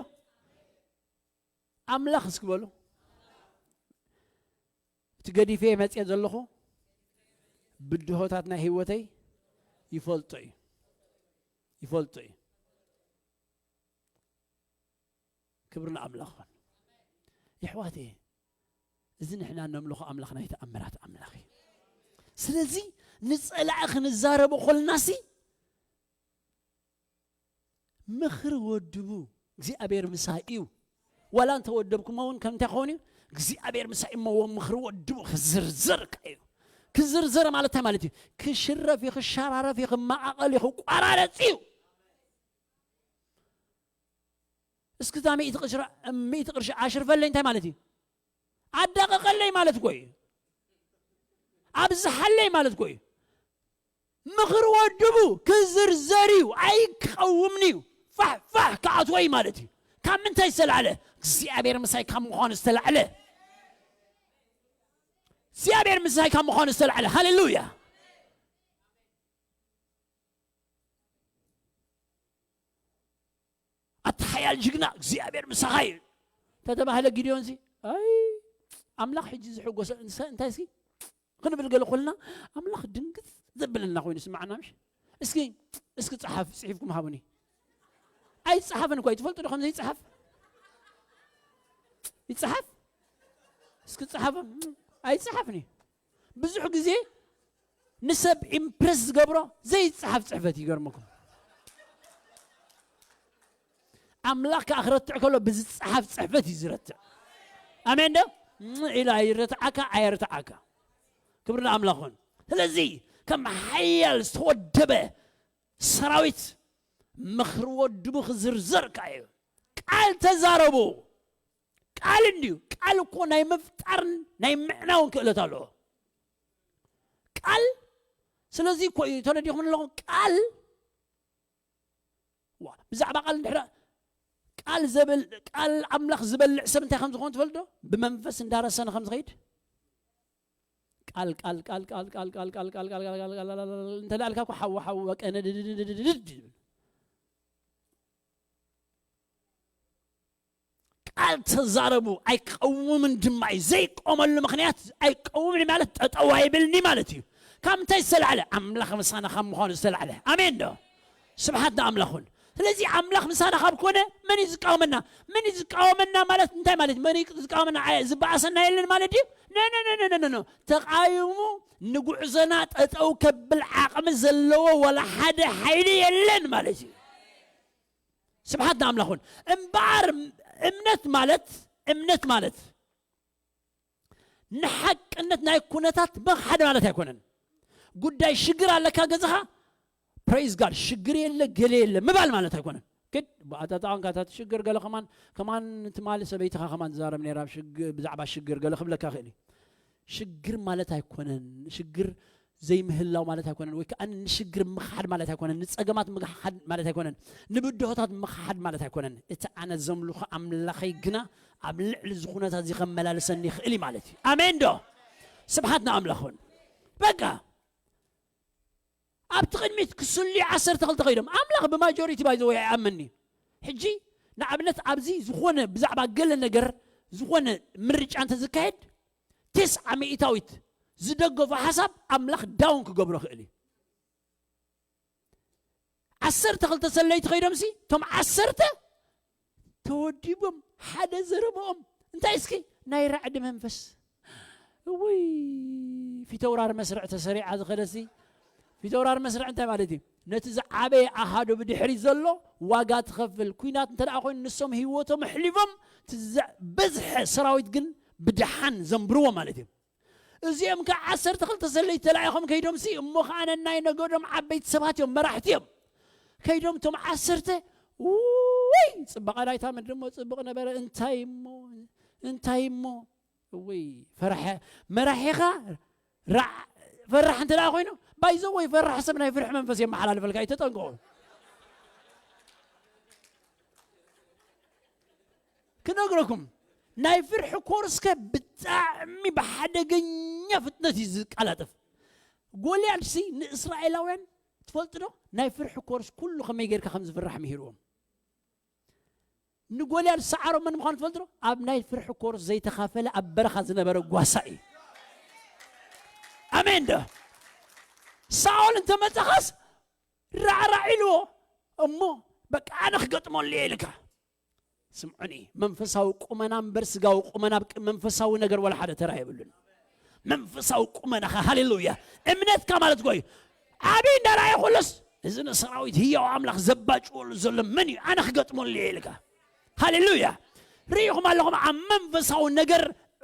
ኣምላኽ እስኪ በሉ። እቲ ገዲፈ መፅየ ዘለኹ ብድሆታት ናይ ህይወተይ ይፈልጦ እዩ። ይፈልጦ እዩ። ክብሪ ንኣምላኽ ኾን። የሕዋት፣ እዚ ንሕና ነምልኾ ኣምላኽ ናይ ተኣምራት ኣምላኽ እዩ። ስለዚ ንጸላኢ ክንዛረቦ ኾልናሲ ምኽሪ ወድቡ እግዚኣብሔር ምሳይ እዩ። ዋላ እንተወደብኩሞ እውን ከምንታይ ክኸውን እዩ? እግዚኣብሔር ምሳይ እሞ ምኽሪ ወድቡ ክዝርዝር እዩ። ክዝርዝር ማለት እንታይ ማለት እዩ? ክሽረፍ እዩ፣ ክሸራረፍ እዩ፣ ክመቓቐል እዩ፣ ክቋራረፅ እዩ። እስኪ እዛ ሚእቲ ቅርሺ፣ ሚእቲ ቅርሺ ኣሽርፈለይ እንታይ ማለት እዩ? ኣዳቐቐለይ ማለት እኮ እዩ። ኣብዝሓለይ ማለት እኮ እዩ። ምኽሪ ወድቡ ክዝርዘር እዩ፣ ኣይክቐውምን እዩ። ፋሕ ፋሕ ክኣትዎ እዩ ማለት እዩ። ካብ ምንታይ ዝተላዕለ? እግዚኣብሔር ምሳይ ካብ ምዃኑ ዝተላዕለ። እግዚኣብሔር ምሳይ ካብ ምዃኑ ዝተላዕለ። ሃሌሉያ። ኣታ ሓያል ጅግና እግዚኣብሔር ምሳኻ እዩ ተተባህለ ጊድዮን ሲ ኣይ ኣምላኽ ሕጂ ዝሕጎሰ እንሰ እንታይ ሲ ክንብል ገለ ኮልና ኣምላኽ ድንግጽ ዘብለና ኮይኑ ስማዕና ምሽ እስኪ እስኪ ጸሓፍ ጽሒፍኩም ሃቡኒ ኣይጸሓፍን እኮ ትፈልጡ ዶ ከም ዘይጸሓፍ ይጸሓፍ እስኪ ጸሓፍ ኣይጸሓፍን እዩ ብዙሕ ግዜ ንሰብ ኢምፕረስ ዝገብሮ ዘይጸሓፍ ጽሕፈት ይገርመኩም ኣምላኽ ከዓ ክረትዕ ከሎ ብዝጸሓፍ ጽሕፈት እዩ ዝረትዕ ኣሜን ዶ ኢላ ይረትዓካ ኣየርትዓካ ክብሪ ንኣምላኽ ኹን ስለዚ ከም ሓያል ዝተወደበ ሰራዊት ምኽሪ ወድቡ ክዝርዘር ከዓ እዩ ቃል ተዛረቡ ቃል እንድዩ ቃል እኮ ናይ ምፍጣርን ናይ ምዕናውን ክእለት ኣለዎ ቃል ስለዚ እኮ እዩ ተረዲኹም ኣለኹም ቃል ብዛዕባ ቃል እንድሕር ቃል ዘብል ቃል ኣምላኽ ዝበልዕ ሰብ እንታይ ከም ዝኾነ ትፈልጦ ብመንፈስ እንዳረሰነ ከም ዝኸይድ ቃል ቃል ቃል ቃል ቃል ቃል ቃል ቃል ቃል ቃል ቃል ቃል ቃል ቃል እንተ ዳልካ እኮ ሓው ሓው በቀ ነድድድድድድ ይብል ቃል ተዛረቡ ኣይቀውምን ድማ እዩ ዘይቆመሉ ምክንያት ኣይቀውምን ማለት ጠጠው ኣይብልኒ ማለት እዩ ካብ ምንታይ ዝተላዕለ ኣምላኽ ምሳና ካብ ምዃኑ ዝተላዕለ ኣሜን ዶ ስብሓት ንኣምላኹን ስለዚ ኣምላኽ ምሳና ካብ ኮነ መን እዩ ዝቃወመና መን እዩ ዝቃወመና ማለት እንታይ ማለት መን እዩ ዝቃወመና ዝበኣሰና የለን ማለት እዩ ነነነነነነ ተቃይሙ ንጉዕዞና ጠጠው ከብል ዓቕሚ ዘለዎ ወላ ሓደ ሓይሊ የለን ማለት እዩ ስብሓት ንኣምላኹን እምበኣር እምነት ማለት እምነት ማለት ንሓቅነት ናይ ኩነታት ምኽሓድ ማለት ኣይኮነን ጉዳይ ሽግር ኣለካ ገዛኻ ፕሬዝ ጋድ ሽግር የለ ገለ የለ ምባል ማለት ኣይኮነን ግድ ብኣጣጣዖንካ እታ ሽግር ገለ ከማን ከማን ትማሊ ሰበይትኻ ከማን ትዛረብ ነራ ብዛዕባ ሽግር ገለ ክብለካ ክእል እዩ ሽግር ማለት ኣይኮነን ሽግር ዘይምህላው ማለት ኣይኮነን ወይ ከዓ ንሽግር ምኽሓድ ማለት ኣይኮነን ንፀገማት ምኽሓድ ማለት ኣይኮነን ንብድሆታት ምኽሓድ ማለት ኣይኮነን እቲ ኣነ ዘምልኾ ኣምላኸይ ግና ኣብ ልዕሊ ዝኹነታት እዚ ከመላልሰኒ ይኽእል እዩ ማለት እዩ ኣሜን ዶ ስብሓት ንኣምላኽ ውን በቃ ኣብቲ ቅድሚት ክስልዩ ዓሰርተ ክልተ ከይዶም ኣምላኽ ብማጆሪቲ ባይዘወይ ኣይኣመኒ ሕጂ ንኣብነት ኣብዚ ዝኾነ ብዛዕባ ገለ ነገር ዝኾነ ምርጫ እንተዝካየድ ተስዓ ሚእታዊት ዝደገፎ ሓሳብ ኣምላኽ ዳውን ክገብሮ ክእል እዩ ዓሰርተ ክልተ ሰለይቲ ከይዶምሲ እቶም ዓሰርተ ተወዲቦም ሓደ ዘረብኦም እንታይ እስኪ ናይ ራዕዲ መንፈስ። እውይ፣ ፊተውራር መስርዕ ተሰሪዓ ዝኸደሲ። ፊተውራር መስርዕ እንታይ ማለት እዩ? ነቲ ዝዓበየ ኣሃዱ ብድሕሪ ዘሎ ዋጋ ትኸፍል። ኩናት እንተ ደኣ ኮይኑ ንሶም ህይወቶም ኣሕሊፎም፣ እቲ ዝበዝሐ ሰራዊት ግን ብደሓን ዘንብርዎ ማለት እዩ። እዚኦም ከዓ ዓሰርተ ክልተ ሰለይቲ ተላኢኾም ከይዶም ሲ እሞ ከዓ ነናይ ነገዶም ዓበይቲ ሰባት እዮም፣ መራሕቲ እዮም። ከይዶም እቶም ዓሰርተ፣ ውይ፣ ጽባቐ ናይታ ምድሪ እሞ ጽቡቕ ነበረ። እንታይ እሞ እንታይ እሞ ውይ፣ ፈራሐ መራሒኻ ራ- ፈራሕ እንተ ደኣ ኮይኑ፣ ባይዘ ወይ ፈራሕ ሰብ ናይ ፍርሒ መንፈስ የመሓላልፈልካ እዩ፣ ተጠንቀቑ። ክነግረኩም፣ ናይ ፍርሒ ኮርስከ ብጣዕሚ ብሓደገኛ ፍጥነት እዩ ዝቀላጠፍ። ጎልያድ ሲ ንእስራኤላውያን ትፈልጡ ዶ? ናይ ፍርሒ ኮርስ ኩሉ ከመይ ጌርካ ከም ዝፍራሕ ምሂርዎም። ንጎልያድ ሰዓሮ መን ምዃኑ ትፈልጡ ዶ? ኣብ ናይ ፍርሒ ኮርስ ዘይተኻፈለ ኣብ በረኻ ዝነበረ ጓሳ እዩ። ኣሜን ዶ? ሳኦል እንተመፀኻስ ራዕራዕ ኢልዎ እሞ በቃ ኣነ ክገጥመሉ እየ ኢልካ። ስምዑኒ፣ መንፈሳዊ ቁመና እምበር ስጋዊ ቁመና ኣብ መንፈሳዊ ነገር ወላ ሓደ ተራ የብሉን። መንፈሳዊ ቁመናኻ፣ ሃሌሉያ፣ እምነትካ ማለት ጎይ ዓብይ እንዳረኣየ ኩለስ እዚ ንሰራዊት ህያው ኣምላኽ ዘባጭወሉ ዘሎ መን እዩ? ኣነ ክገጥመሉ እየ ኢልካ። ሃሌሉያ። ርኢኹም ኣለኹም ኣብ መንፈሳዊ ነገር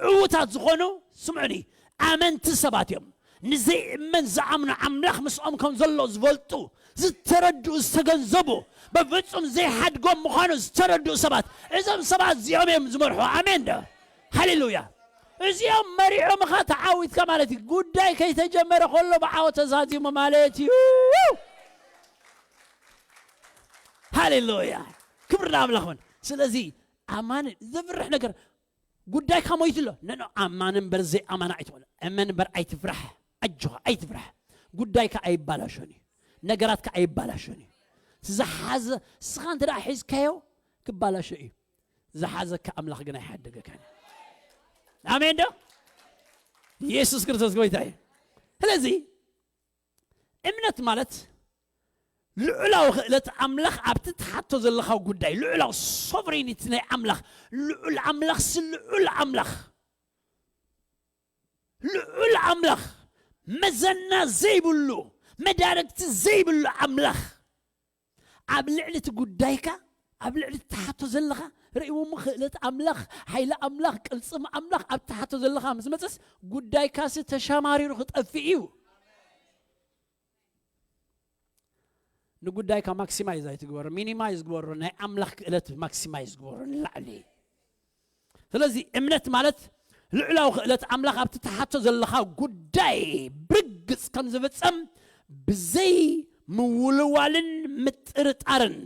ዕዉታት ዝኾኑ፣ ስምዑኒ፣ ኣመንቲ ሰባት እዮም። ንዘይእመን ዝኣምኑ ኣምላኽ ምስኦም ከም ዘሎ ዝፈልጡ ዝተረድኡ ዝተገንዘቡ፣ በፍጹም ዘይሓድጎም ምዃኑ ዝተረድኡ ሰባት፣ እዞም ሰባት እዚኦም እዮም ዝመርሑ። ኣሜን ዶ? ሃሌሉያ። እዚኦም መሪሖምኻ ተዓዊትካ ማለት እዩ። ጉዳይ ከይተጀመረ ከሎ ብዓወት ተዛዚሙ ማለት እዩ። ሃሌሉያ። ክብሪ ንኣምላኽ ይኹን። ስለዚ ኣማን ዘፍርሕ ነገር ጉዳይካ ሞይቱ ኣሎ። ነኖ ኣማን እምበር ዘይኣማን ኣይትኾን። እመን እምበር ኣይትፍራሕ። ኣጆኻ ኣይትፍራሕ። ጉዳይካ ኣይባላሾን እዩ። ነገራትካ ኣይባላሾን እዩ። ዝሓዘ እስኻ እንተ ደኣ ሒዝካዮ ክባላሾ እዩ። ዝሓዘካ ኣምላኽ ግን ኣይሓደገካን እዩ። ኣሜን ዶ? ኢየሱስ ክርስቶስ ጎይታ እዩ። ስለዚ እምነት ማለት ልዑላዊ ክእለት ኣምላኽ ኣብቲ ትሓቶ ዘለኻ ጉዳይ፣ ልዑላዊ ሶቨሬኒቲ ናይ ኣምላኽ፣ ልዑል ኣምላኽ ሲ ልዑል ኣምላኽ፣ ልዑል ኣምላኽ፣ መዘና ዘይብሉ፣ መዳርግቲ ዘይብሉ ኣምላኽ ኣብ ልዕሊ እቲ ጉዳይካ፣ ኣብ ልዕሊ እቲ ትሓቶ ዘለኻ ርእይዎ እሞ ክእለት ኣምላኽ፣ ሓይሊ ኣምላኽ፣ ቅልጽም ኣምላኽ ኣብ ትሓቶ ዘለኻ ምስ መጸስ ጉዳይካሲ ተሻማሪሩ ክጠፍእ እዩ። ንጉዳይካ ማክሲማይዝ ኣይትግበሮ፣ ሚኒማይዝ ግበሮ። ናይ ኣምላኽ ክእለት ማክሲማይዝ ግበሮ ንላዕሊ። ስለዚ እምነት ማለት ልዑላዊ ክእለት ኣምላኽ ኣብቲ ትሓቶ ዘለኻ ጉዳይ ብርግጽ ከም ዝፍጸም ብዘይ ምውልዋልን ምጥርጣርን፣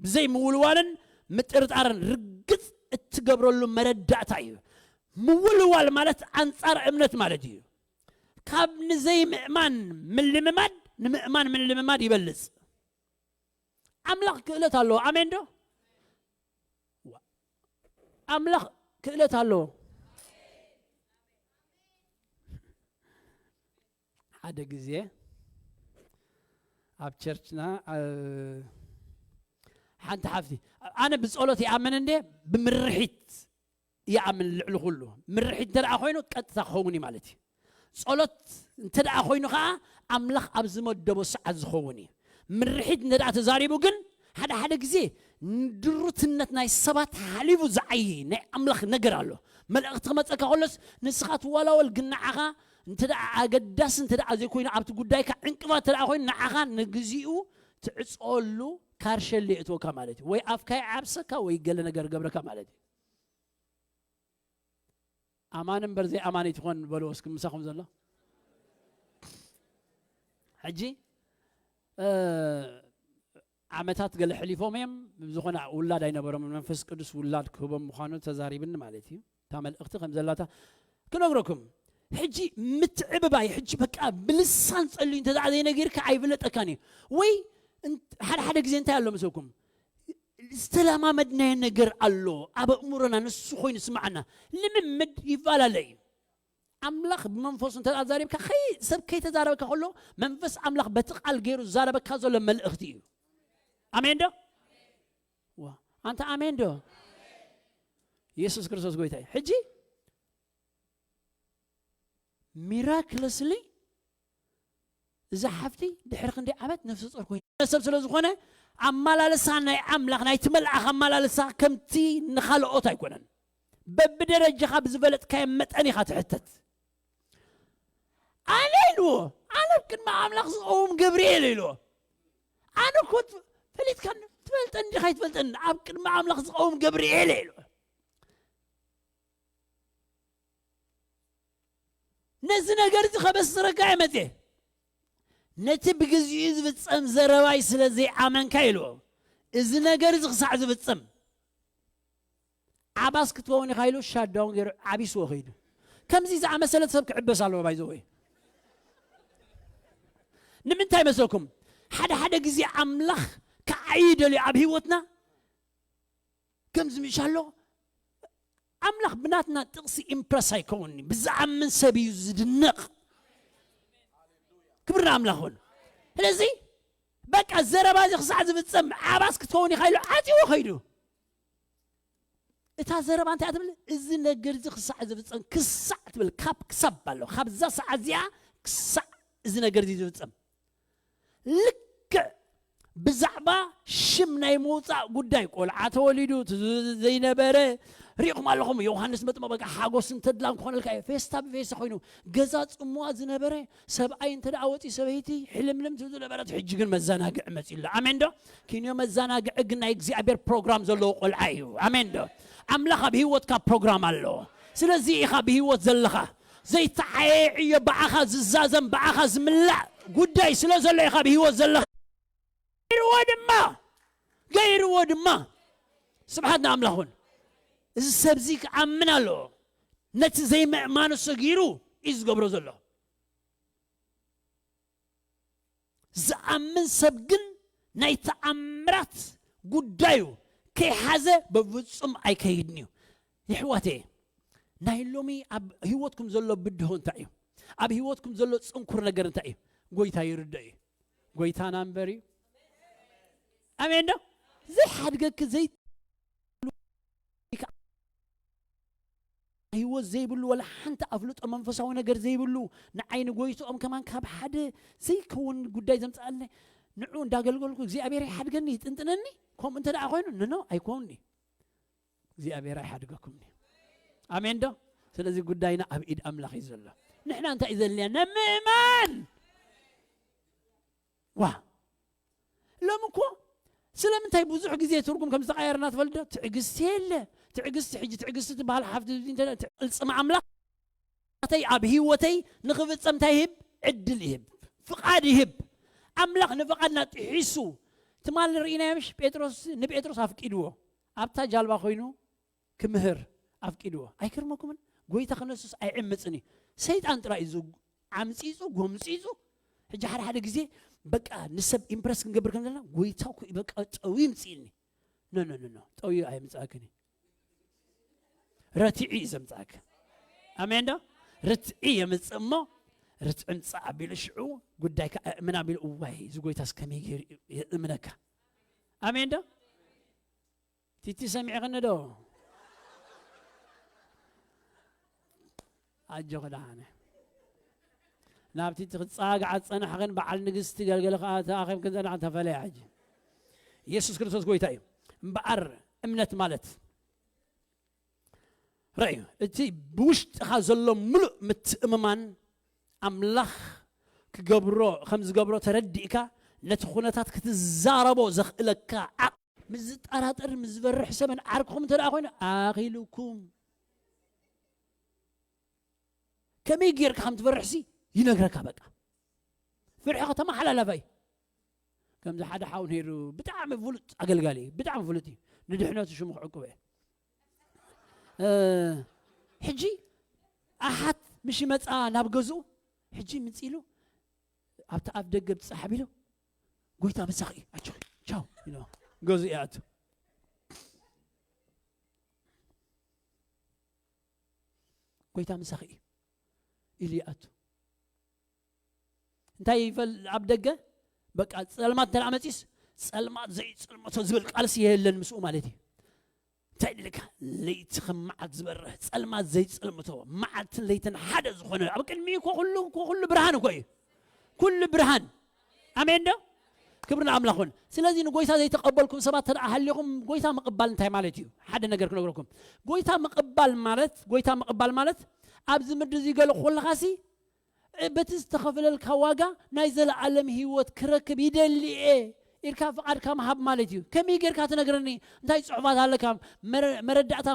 ብዘይ ምውልዋልን ምጥርጣርን ርግጽ እትገብረሉ መረዳእታ እዩ። ምውልዋል ማለት ኣንጻር እምነት ማለት እዩ። ካብ ንዘይምእማን ምልምማድ ንምእማን ምልምማድ ይበልጽ። ኣምላኽ ክእለት ኣለዎ። ኣሜን ዶ? ኣምላኽ ክእለት ኣለዎ። ሓደ ግዜ ኣብ ቸርችና፣ አ፣ ሓንቲ ሓፍቲ፣ ኣነ ብጸሎት ይኣምን እንዴ ብምርሒት ይኣምን ልዕሊ ኩሉ። ምርሒት እንተ ደኣ ኮይኑ ቀጥታ ክኸውን እዩ ማለት እዩ። ጸሎት እንተ ደኣ ኮይኑ ኸዓ ኣምላኽ ኣብ ዝመደቦ ሰዓት ዝኸውን እዩ። ምርሒት እንተ ደኣ ተዛሪቡ ግን ሓደ ሓደ ግዜ ንድሩትነት ናይ ሰባት ሓሊፉ ዝዓዪ ናይ ኣምላኽ ነገር ኣሎ። መልእኽቲ ክመጸካ ከሎስ ንስኻ ትዋላወል፣ ግን ንዓኻ እንተ ደኣ ኣገዳሲ እንተ ደኣ ዘይኮይኑ፣ ኣብቲ ጉዳይካ ዕንቅፋት እንተ ደኣ ኮይኑ ንዓኻ ንግዚኡ ትዕጸወሉ ካርሸል የእትወካ ማለት እዩ። ወይ ኣፍካ ይዓብሰካ ወይ ገለ ነገር ገብረካ ማለት እዩ። ኣማን እምበር ዘይኣማን ኣይትኾን በልዎ እስኪ ምሳኹም ዘሎ። ሕጂ፣ እ፣ ዓመታት ገለ ሕሊፎም እዮም። ዝኾነ ውላድ ኣይነበሮምን። መንፈስ ቅዱስ ውላድ ክህቦም ምዃኑ ተዛሪብኒ ማለት እዩ። እታ መልእኽቲ ከም ዘላታ ክነግረኩም። ሕጂ ምትዕብባይ፣ ሕጂ በቃ ብልሳን ጸልዩ እንተ ደኣ ዘይነጊርካ ኣይፍለጠካን እዩ። ወይ እን-፣ ሓደ ሓደ ግዜ እንታይ ኣሎ መሰልኩም? ዝተለማመድናዮ ነገር ኣሎ ኣብ ኣእምሮና፣ ንሱ ኮይኑ ስማዓና። ልምምድ ይፈላለ እዩ። ኣምላኽ ብመንፈሱ እንተ ተዛሪብካ፣ ከይ-፣ ሰብ ከይተዛረበካ ከሎ መንፈስ ኣምላኽ በቲ ቃል ገይሩ ዝዛረበካ ዘሎ መልእኽቲ እዩ። ኣሜን ዶ? ዋ፣ ኣንታ ኣሜን ዶ? ኢየሱስ ክርስቶስ ጎይታ እዩ። ሕጂ ሚራክለስሊ እዛ ሓፍቲ ድሕሪ ክንደይ ዓመት ነፍሰ ጾር ኮይና። ሰብ ስለ ዝኾነ ኣመላልሳ ናይ ኣምላኽ ናይቲ መልኣኽ ኣመላልሳ ከምቲ ንኻልኦት ኣይኮነን። በብደረጃኻ ብዝበለጥካዮ መጠን ኢኻ ትሕተት። ኣነ ኢልዎ፣ ኣነ ኣብ ቅድሚ ኣምላኽ ዝቐውም ገብርኤል ኢልዎ። ኣነ እኮ ት-፣ ፈሊጥካ ትፈልጠኒ ዲኻ ኣይትፈልጠኒ? ኣብ ቅድሚ ኣምላኽ ዝቐውም ገብርኤል ኢልዎ። ነዚ ነገር እዚ ከበስረካ እየ መፅየ። ነቲ ብግዚኡ ዝፍጸም ዘረባይ ስለ ዘይኣመንካ ኢልዎ። እዚ ነገር እዚ ክሳዕ ዝፍጸም ዓባስ ክትከውን ኢኻ ኢሉ ሻዳውን ገይሩ ዓቢስዎ ከይዱ። ከምዚ ዝኣመሰለት ሰብ ክዕበስ ኣለዎ ባይዘወይ። ንምንታይ መስለኩም? ሓደ ሓደ ግዜ ኣምላኽ ክዓይ ይደልዩ ኣብ ህይወትና። ከምዚ ምሽ ኣሎ ኣምላኽ ብናትና ጥቕሲ ኢምፕረስ ኣይከውንኒ። ብዝኣምን ሰብ እዩ ዝድነቕ። ክብሪ ንኣምላኽ ይኹን። ስለዚ በቃ ዘረባ እዚ ክሳዕ ዝፍጸም ዓባስ ክትከውን ኢኻ ኢሉ ዓጺዎ ከይዱ። እታ ዘረባ እንታይ እያ ትብል? እዚ ነገር እዚ ክሳዕ ዝፍጸም፣ ክሳዕ ትብል፣ ካብ ክሳብ ኣሎ። ካብዛ ሰዓት እዚኣ ክሳዕ እዚ ነገር እዚ ዝፍጸም። ልክዕ ብዛዕባ ሽም ናይ ምውጻእ ጉዳይ፣ ቆልዓ ተወሊዱ፣ እቲ ዘይነበረ ሪእኹም ኣለኹም። ዮሃንስ መጥምቕ በቃ ሓጎስን ተድላን ክኾነልካ እዩ። ፌስታ ብፌስታ ኮይኑ፣ ገዛ ጽምዋ ዝነበረ ሰብኣይ እንተ ደኣ ወጺኡ፣ ሰበይቲ ሕልምልም ትብል ዝነበረት፣ ሕጂ ግን መዘናግዒ መጺኡ ኣሎ። ኣሜን ዶ? ኪንዮ መዘናግዒ ግን ናይ እግዚኣብሔር ፕሮግራም ዘለዎ ቆልዓ እዩ። ኣሜን ዶ? ኣምላኽ ኣብ ህይወትካ ፕሮግራም ኣለዎ። ስለዚ ኢኻ ብህይወት ዘለኻ። ዘይተዓየዕዮ ብኣኻ ዝዛዘም፣ ብኣኻ ዝምላእ ጉዳይ ስለ ዘሎ ኢኻ ብህይወት ዘለኻ። ገይርዎ ድማ፣ ገይርዎ ድማ። ስብሓት ንኣምላኽ ይኹን። እዚ ሰብዚ ክኣምን ኣለዎ። ነቲ ዘይምእማኑ ሰጊሩ እዩ ዝገብሮ ዘሎ። ዝኣምን ሰብ ግን ናይ ተኣምራት ጉዳዩ ከይሓዘ በፍጹም ኣይከይድን እዩ። የሕዋተየ፣ ናይ ሎሚ ኣብ ህይወትኩም ዘሎ ብድሆ እንታይ እዩ? ኣብ ህይወትኩም ዘሎ ጽንኩር ነገር እንታይ እዩ? ጎይታ ይርድኦ እዩ። ጎይታና እምበር እዩ። ኣሜን ዶ? ዘይሓድገኪ ዘይ-፣ ህይወት ዘይብሉ፣ ወላ ሓንቲ ኣፍልጦ መንፈሳዊ ነገር ዘይብሉ፣ ንዓይ ንጎይትኦም ከማን ካብ ሓደ ዘይከውን ጉዳይ ዘምጽኣለይ፣ ንዑ እንዳገልገልኩ እግዚኣብሔር ይሓድገኒ፣ ይጥንጥነኒ፣ ከምኡ እንተ ደኣ ኮይኑ፣ ንኖ ኣይኮንኒ። እግዚኣብሔር ኣይሓድገኩምኒ። ኣሜን ዶ? ስለዚ ጉዳይና ኣብ ኢድ ኣምላኽ እዩ ዘሎ። ንሕና እንታይ እዩ ዘድልየና? ምእማን። ዋ። ሎሚ እኮ ስለምንታይ ብዙሕ ግዜ ትርጉም ከም ዝተቐየረና ትፈልጥ ዶ? ትዕግስቲ የለ። ትዕግስቲ፣ ሕጂ ትዕግስቲ ትበሃል ሓፍቲ እንተ-፣ ትዕግስቲ ኣምላኽ ናተይ ኣብ ህይወተይ ንኽፍጸም እንታይ ይህብ? ዕድል ይህብ። ፍቓድ ይህብ። ኣምላኽ ንፍቓድና ጥሒሱ። ትማሊ ርኢናዮ ምሽ? ጴጥሮስ፣ ንጴጥሮስ ኣፍቂድዎ። ኣብታ ጃልባ ኮይኑ ክምህር ኣፍቂድዎ። ኣይገርመኩምን? ጎይታ ክነሱስ ኣይዕምጽን እዩ። ሰይጣን ጥራይ እዩ ዝ-፣ ዓምጺጹ፣ ጎምጺጹ። ሕጂ ሓደ ሓደ ግዜ በቃ ንሰብ ኢምፕረስ ክንገብር ከም ዘለና ጎይታ እኮ እዩ በቃ ጠው ይምጽእኒ። ኖ፣ ኖ፣ ኖ፣ ኖ። ጠው ኣየምጽኣክን እዩ። ረቲዒ እዩ ዘምጽኣክ። ኣሜን ዶ? ርትዒ የምጽእ እሞ ርትዒ ምጻእ ኣቢሉ ሽዑ ጉዳይካ ኣእምን ኣቢሉ እዋይ እዚ ጎይታስ ከመይ ገይሩ እዩ የእምነካ። ኣሜን ዶ? ቲቲ ሰሚዕኽኒ ዶ? ኣጆኺ ደሓነ። ናብ ቲቲ ክትጸጋዓ ዝጸናሕኽን በዓል ንግስቲ ገልገለ ከኣ ተኣኺብክን ጸናሕን ተፈለያ ሕጂ። ኢየሱስ ክርስቶስ ጎይታ እዩ። እምበኣር እምነት ማለት፣ ረእዩ፣ እቲ ብውሽጥኻ ዘሎ ምሉእ ምትእምማን ኣምላኽ ክገብሮ፣ ከም ዝገብሮ ተረዲእካ፣ ነቲ ኩነታት ክትዛረቦ ዘኽእለካ ዓቕሚ፣ ምስ ዝጠራጠር፣ ምስ ዝፈርሕ ሰበን ዓርክኹም እንተ ደኣ ኮይኑ፣ ኣኺሉኩም። ከመይ ጌርካ ከም ትፈርሕሲ ይነግረካ በቃ። ፍርሕኻ ተመሓላላፋይ። ከምዚ ሓደ ሓው ነይሩ፣ ብጣዕሚ ፍሉጥ ኣገልጋሊ እዩ፣ ብጣዕሚ ፍሉጥ እዩ። ንድሕነቱ ሽሙ ክዕቅቦ እየ። እ፣ ሕጂ ኣሓት ምሽ ይመጻ ናብ ገዝኡ፣ ሕጂ ምጽ ኢሉ፣ ኣብቲ ኣፍ ደገ ብጻሕ ኣቢሉ፣ "ጎይታ ምሳኺ እዩ፣ ኣጆኺ፣ ቻው" ኢሉ ገዝኡ ይኣቱ። "ጎይታ ምሳኺ እዩ" ኢሉ ይኣቱ። እንታይ ይፈል ኣብ ደገ? በቃ ጸልማት እንተ ደኣ መጺስ፣ ጸልማት ዘይጽልመቶ ዝብል ቃልሲ የለን ምስኡ ማለት እዩ። እንታይ ድልካ? ለይቲ ከም መዓልቲ ዝበርህ፣ ጸልማት ዘይጸልምቶ፣ መዓልትን ለይትን ሓደ ዝኾነ፣ ኣብ ቅድሚኡ እኮ ኩሉ፣ እኮ ኩሉ ብርሃን እኮ እዩ። ኩሉ ብርሃን። ኣሜን ዶ? ክብሪ ንኣምላኽ ይኹን። ስለዚ ንጎይታ ዘይተቐበልኩም ሰባት ተደኣ ሃሊኹም፣ ጎይታ ምቕባል እንታይ ማለት እዩ? ሓደ ነገር ክነግረኩም። ጎይታ ምቕባል ማለት፣ ጎይታ ምቕባል ማለት ኣብዚ ምድሪ እዚ ገለ ኮለኻሲ፣ እ፣ በቲ ዝተኸፈለልካ ዋጋ ናይ ዘለኣለም ህይወት ክረክብ ይደሊ እየ ኢልካ ፍቓድካ ምሃብ ማለት እዩ። ከመይ ጌርካ ትነግረኒ? እንታይ ጽሑፋት ኣለካ? መረ-፣ መረዳእታ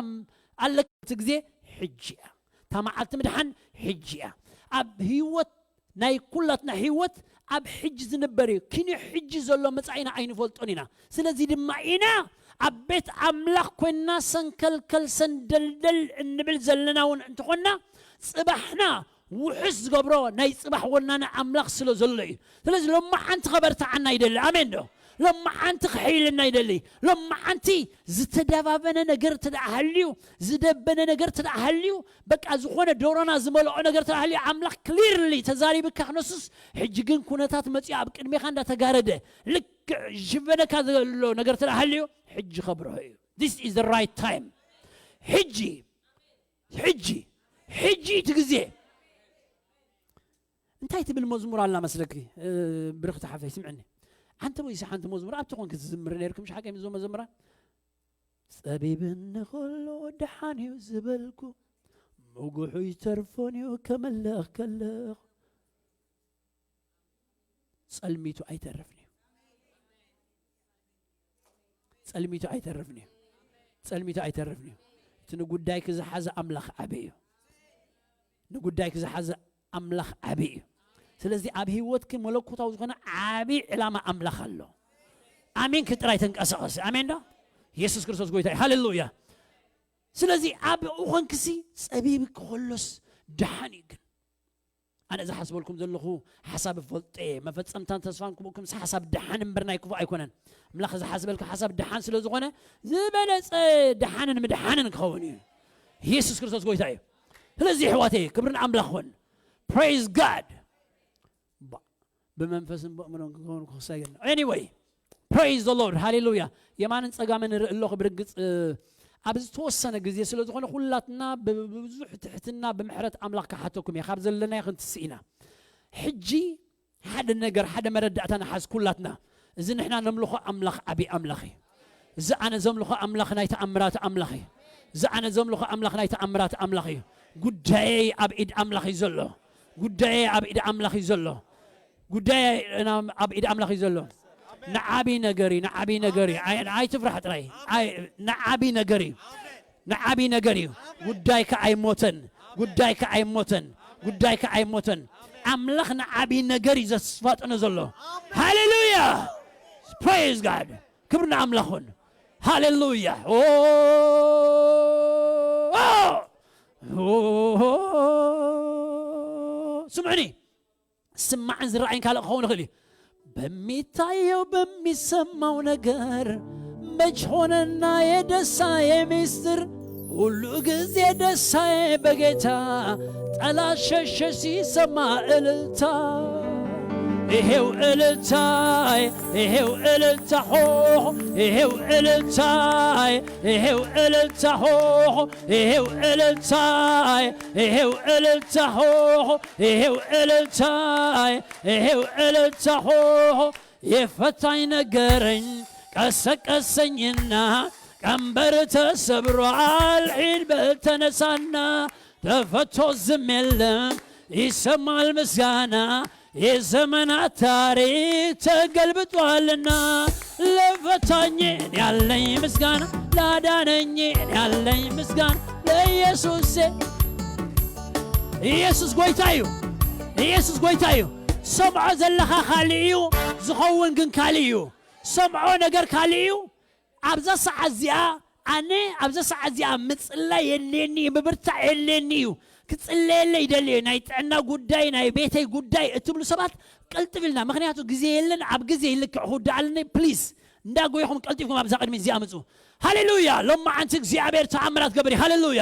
ኣለካ? እቲ ግዜ ሕጂ እያ። እታ መዓልቲ ምድሓን ሕጂ እያ። ኣብ ህይወት ናይ ኩላትና ህይወት ኣብ ሕጂ ዝንበር እዩ። ኪንዮ ሕጂ ዘሎ መጻኢና ኣይንፈልጦን ኢና። ስለዚ ድማ ኢና ኣብ ቤት ኣምላኽ ኮይንና ሰንከልከል ሰንደልደል እንብል ዘለና እውን እንተኾንና፣ ጽባሕና ውሑስ ዝገብሮ ናይ ጽባሕ ወናኒ ኣምላኽ ስለ ዘሎ እዩ። ስለዚ ሎማዓንቲ ከበርትዓና ይደሊ። ኣሜን ዶ? ሎማዓንቲ ክሕይልና ይደሊ። ሎማዓንቲ ዝተደባበነ ነገር ተደኣ ሃልዩ፣ ዝደበነ ነገር ተደኣ ሃልዩ፣ በቃ ዝኾነ ዶሮና ዝመልኦ ነገር ተደኣ ሃልዩ፣ ኣምላኽ ክሊርሊ ተዛሪብካ ክነሱስ፣ ሕጂ ግን ኩነታት መጺኡ ኣብ ቅድሜኻ እንዳተጋረደ፣ ልክዕ ዝሽፈነካ ዘሎ ነገር ተደኣ ሃልዩ፣ ሕጂ ከብርሆ እዩ። This is the right time። ሕጂ፣ ሕጂ፣ ሕጂ እቲ ግዜ። እንታይ ትብል መዝሙር ኣላ መስለኪ? እ፣ ብርኽቲ ሓፍተይ ስምዕኒ። ሓንቲ ወይሲ ሓንቲ መዝሙር ኣብቲ ኮንክ ትዝምር ነይርኩም፣ ሽ ሓቀይ ምዞ መዘምራን? ጸቢብኒ ከሎ ደሓን እዩ ዝበልኩ፣ ምጉሑ ይተርፎን እዩ ከመልኽ ከለኹ። ጸልሚቱ ኣይተርፍን እዩ። ጸልሚቱ ኣይተርፍን እዩ። ጸልሚቱ ኣይተርፍን እዩ። እቲ ንጉዳይኪ ዝሓዘ ኣምላኽ ዓቢ እዩ። ንጉዳይኪ ዝሓዘ ኣምላኽ ዓቢ እዩ። ስለዚ ኣብ ህይወትኪ መለኮታዊ ዝኾነ ዓቢ ዕላማ ኣምላኽ ኣሎ። ኣሜንኪ ጥራይ ተንቀሳቐሲ። ኣሜን ዶ? የሱስ ክርስቶስ ጎይታ እዩ። ሃሌሉያ። ስለዚ ኣብኡ ኾንክሲ ጸቢብኪ ከሎስ ደሓን እዩ። ግን ኣነ ዝሓስበልኩም ዘለኹ ሓሳብ እፈልጦ እየ። መፈጸምታን ተስፋን ክቡእኩም ሓሳብ ደሓን እምበር ናይ ክፉእ ኣይኮነን። ኣምላኽ ዝሓስበልካ ሓሳብ ደሓን ስለ ዝኾነ ዝበለጸ ደሓንን ምድሓንን ክኸውን እዩ። የሱስ ክርስቶስ ጎይታ እዩ። ስለዚ ኣሕዋተይ ክብርን ኣምላኽ ኾን። Praise God። ባ-፣ ብመንፈስን ብእምሮን ክኸውን ክኽሳይ ገና። Anyway, praise the Lord. ሃሌሉያ። የማንን ጸጋምን ንርኢ ኣለኹ ብርግጽ፣ እ፣ ኣብ ዝተወሰነ ግዜ ስለ ዝኾነ ኩላትና ብ-፣ ብብዙሕ ትሕትና ብምሕረት ኣምላኽ ክሓተኩም እየ። ካብ ዘለናዮ ክንትስእ ኢና። ሕጂ ሓደ ነገር፣ ሓደ መረዳእታ ንሓዝ ኩላትና። እዚ ንሕና ነምልኾ ኣምላኽ ዓቢ ኣምላኽ እዩ። እዚ ኣነ ዘምልኾ ኣምላኽ ናይ ተኣምራት ኣምላኽ እዩ። እዚ ኣነ ዘምልኾ ኣምላኽ ናይ ተኣምራት ኣምላኽ እዩ። ጉዳየይ ኣብ ኢድ ኣምላኽ እዩ ዘሎ። ጉዳየይ ኣብ ኢድ ኣምላኽ እዩ ዘሎ። ጉዳየይ ኣብ ኢድ ኣምላኽ እዩ ዘሎ። ንዓቢ ነገር እዩ፣ ንዓቢ ነገር እዩ። ኣይ-፣ ኣይትፍራሕ ጥራይ። ኣይ-፣ ንዓቢ ነገር እዩ። ንዓቢ ነገር እዩ። ጉዳይካ ኣይሞተን። ጉዳይካ ኣይሞተን። ጉዳይካ ኣይሞተን። ኣምላኽ ንዓቢ ነገር እዩ ዘስፋጥኖ ዘሎ። ሃሌሉያ። Praise God። ክብሪ ንኣምላኽ ይኹን። ሃሌሉያ። ኦ፣ ኦ፣ ኦ፣ ስምዑኒ። ስማዕን ዝረኣይን ካልእ ክኸውን ይኽእል እዩ። በሚታየው በሚሰማው ነገር መች ሆነና የደስታዬ ሚስጥር? ሁሉ ጊዜ ደስታዬ በጌታ፣ ጠላት ሸሸ ሲሰማ እልልታ። ይሄው እልልታዬ፣ ይሄው እልልታ ሆ፣ ይሄው እልልታዬ፣ ይሄው እልልታ ሆ፣ ይሄው እልልታዬ፣ ይሄው እልልታ ሆ፣ ይሄው እልልታዬ፣ ይሄው እልልታ ሆ። የፈታኝ ነገረኝ ቀሰቀሰኝና፣ ቀንበር ተሰብሯል ሂድ በል ተነሳና። ተፈቶ ዝም የለም ይሰማል ምስጋና፣ የዘመናት ታሪክ ተገልብጧልና። ለፈታኝ እኔ ያለኝ ምስጋና፣ ላዳነኝ እኔ ያለኝ ምስጋና ለኢየሱሴ። ኢየሱስ ጎይታ እዩ። ኢየሱስ ጎይታ እዩ። ሰምዖ ዘለኻ ካልእ እዩ፣ ዝኸውን ግን ካልእ እዩ። ሰምዖ ነገር ካልእ እዩ። ኣብዛ ሰዓት እዚኣ፣ ኣነ ኣብዛ ሰዓት እዚኣ ምጽላይ የድልየኒ እዩ፣ ምብርታዕ የድልየኒ እዩ፣ ክጽለየለይ ይደሊ እየ፣ ናይ ጥዕና ጉዳይ፣ ናይ ቤተይ ጉዳይ እትብሉ ሰባት ቅልጥፍ ኢልና፣ ምኽንያቱ ግዜ የለን፣ ኣብ ግዜ ይልክዕ ክውዳእ ኣለኒ። ፕሊዝ፣ እንዳጎይኹም ቀልጢፍኩም ኣብዛ ቅድሚ እዚኣ ምጹ። ሃሌሉያ! ሎማዓንቲ እግዚኣብሔር ተኣምራት ገብር እዩ። ሃሌሉያ!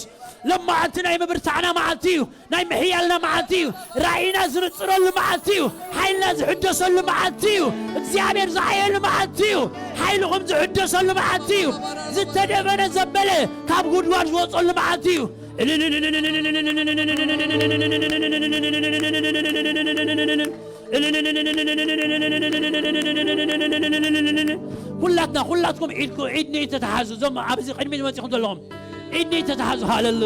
ሎም መዓልቲ ናይ ምብርታዕና መዓልቲ እዩ። ናይ ምሕያልና መዓልቲ እዩ። ራእይና ዝንጽረሉ መዓልቲ እዩ። ሓይልና ዝሕደሰሉ መዓልቲ እዩ። እግዚኣብሔር ዝዓየሉ መዓልቲ እዩ። ሓይልኹም ዝሕደሰሉ መዓልቲ እዩ። ዝተደበነ ዘበለ ካብ ጉድጓድ ዝወጸሉ መዓልቲ እዩ። ኩላትና ኩላትኩም ኢድኩ ኢድኒ ተተሓዙ። እዞም ኣብዚ ቅድሚ መጺኹም ዘለኹም ኢድኒ ተተሓዙ። ሃለሉ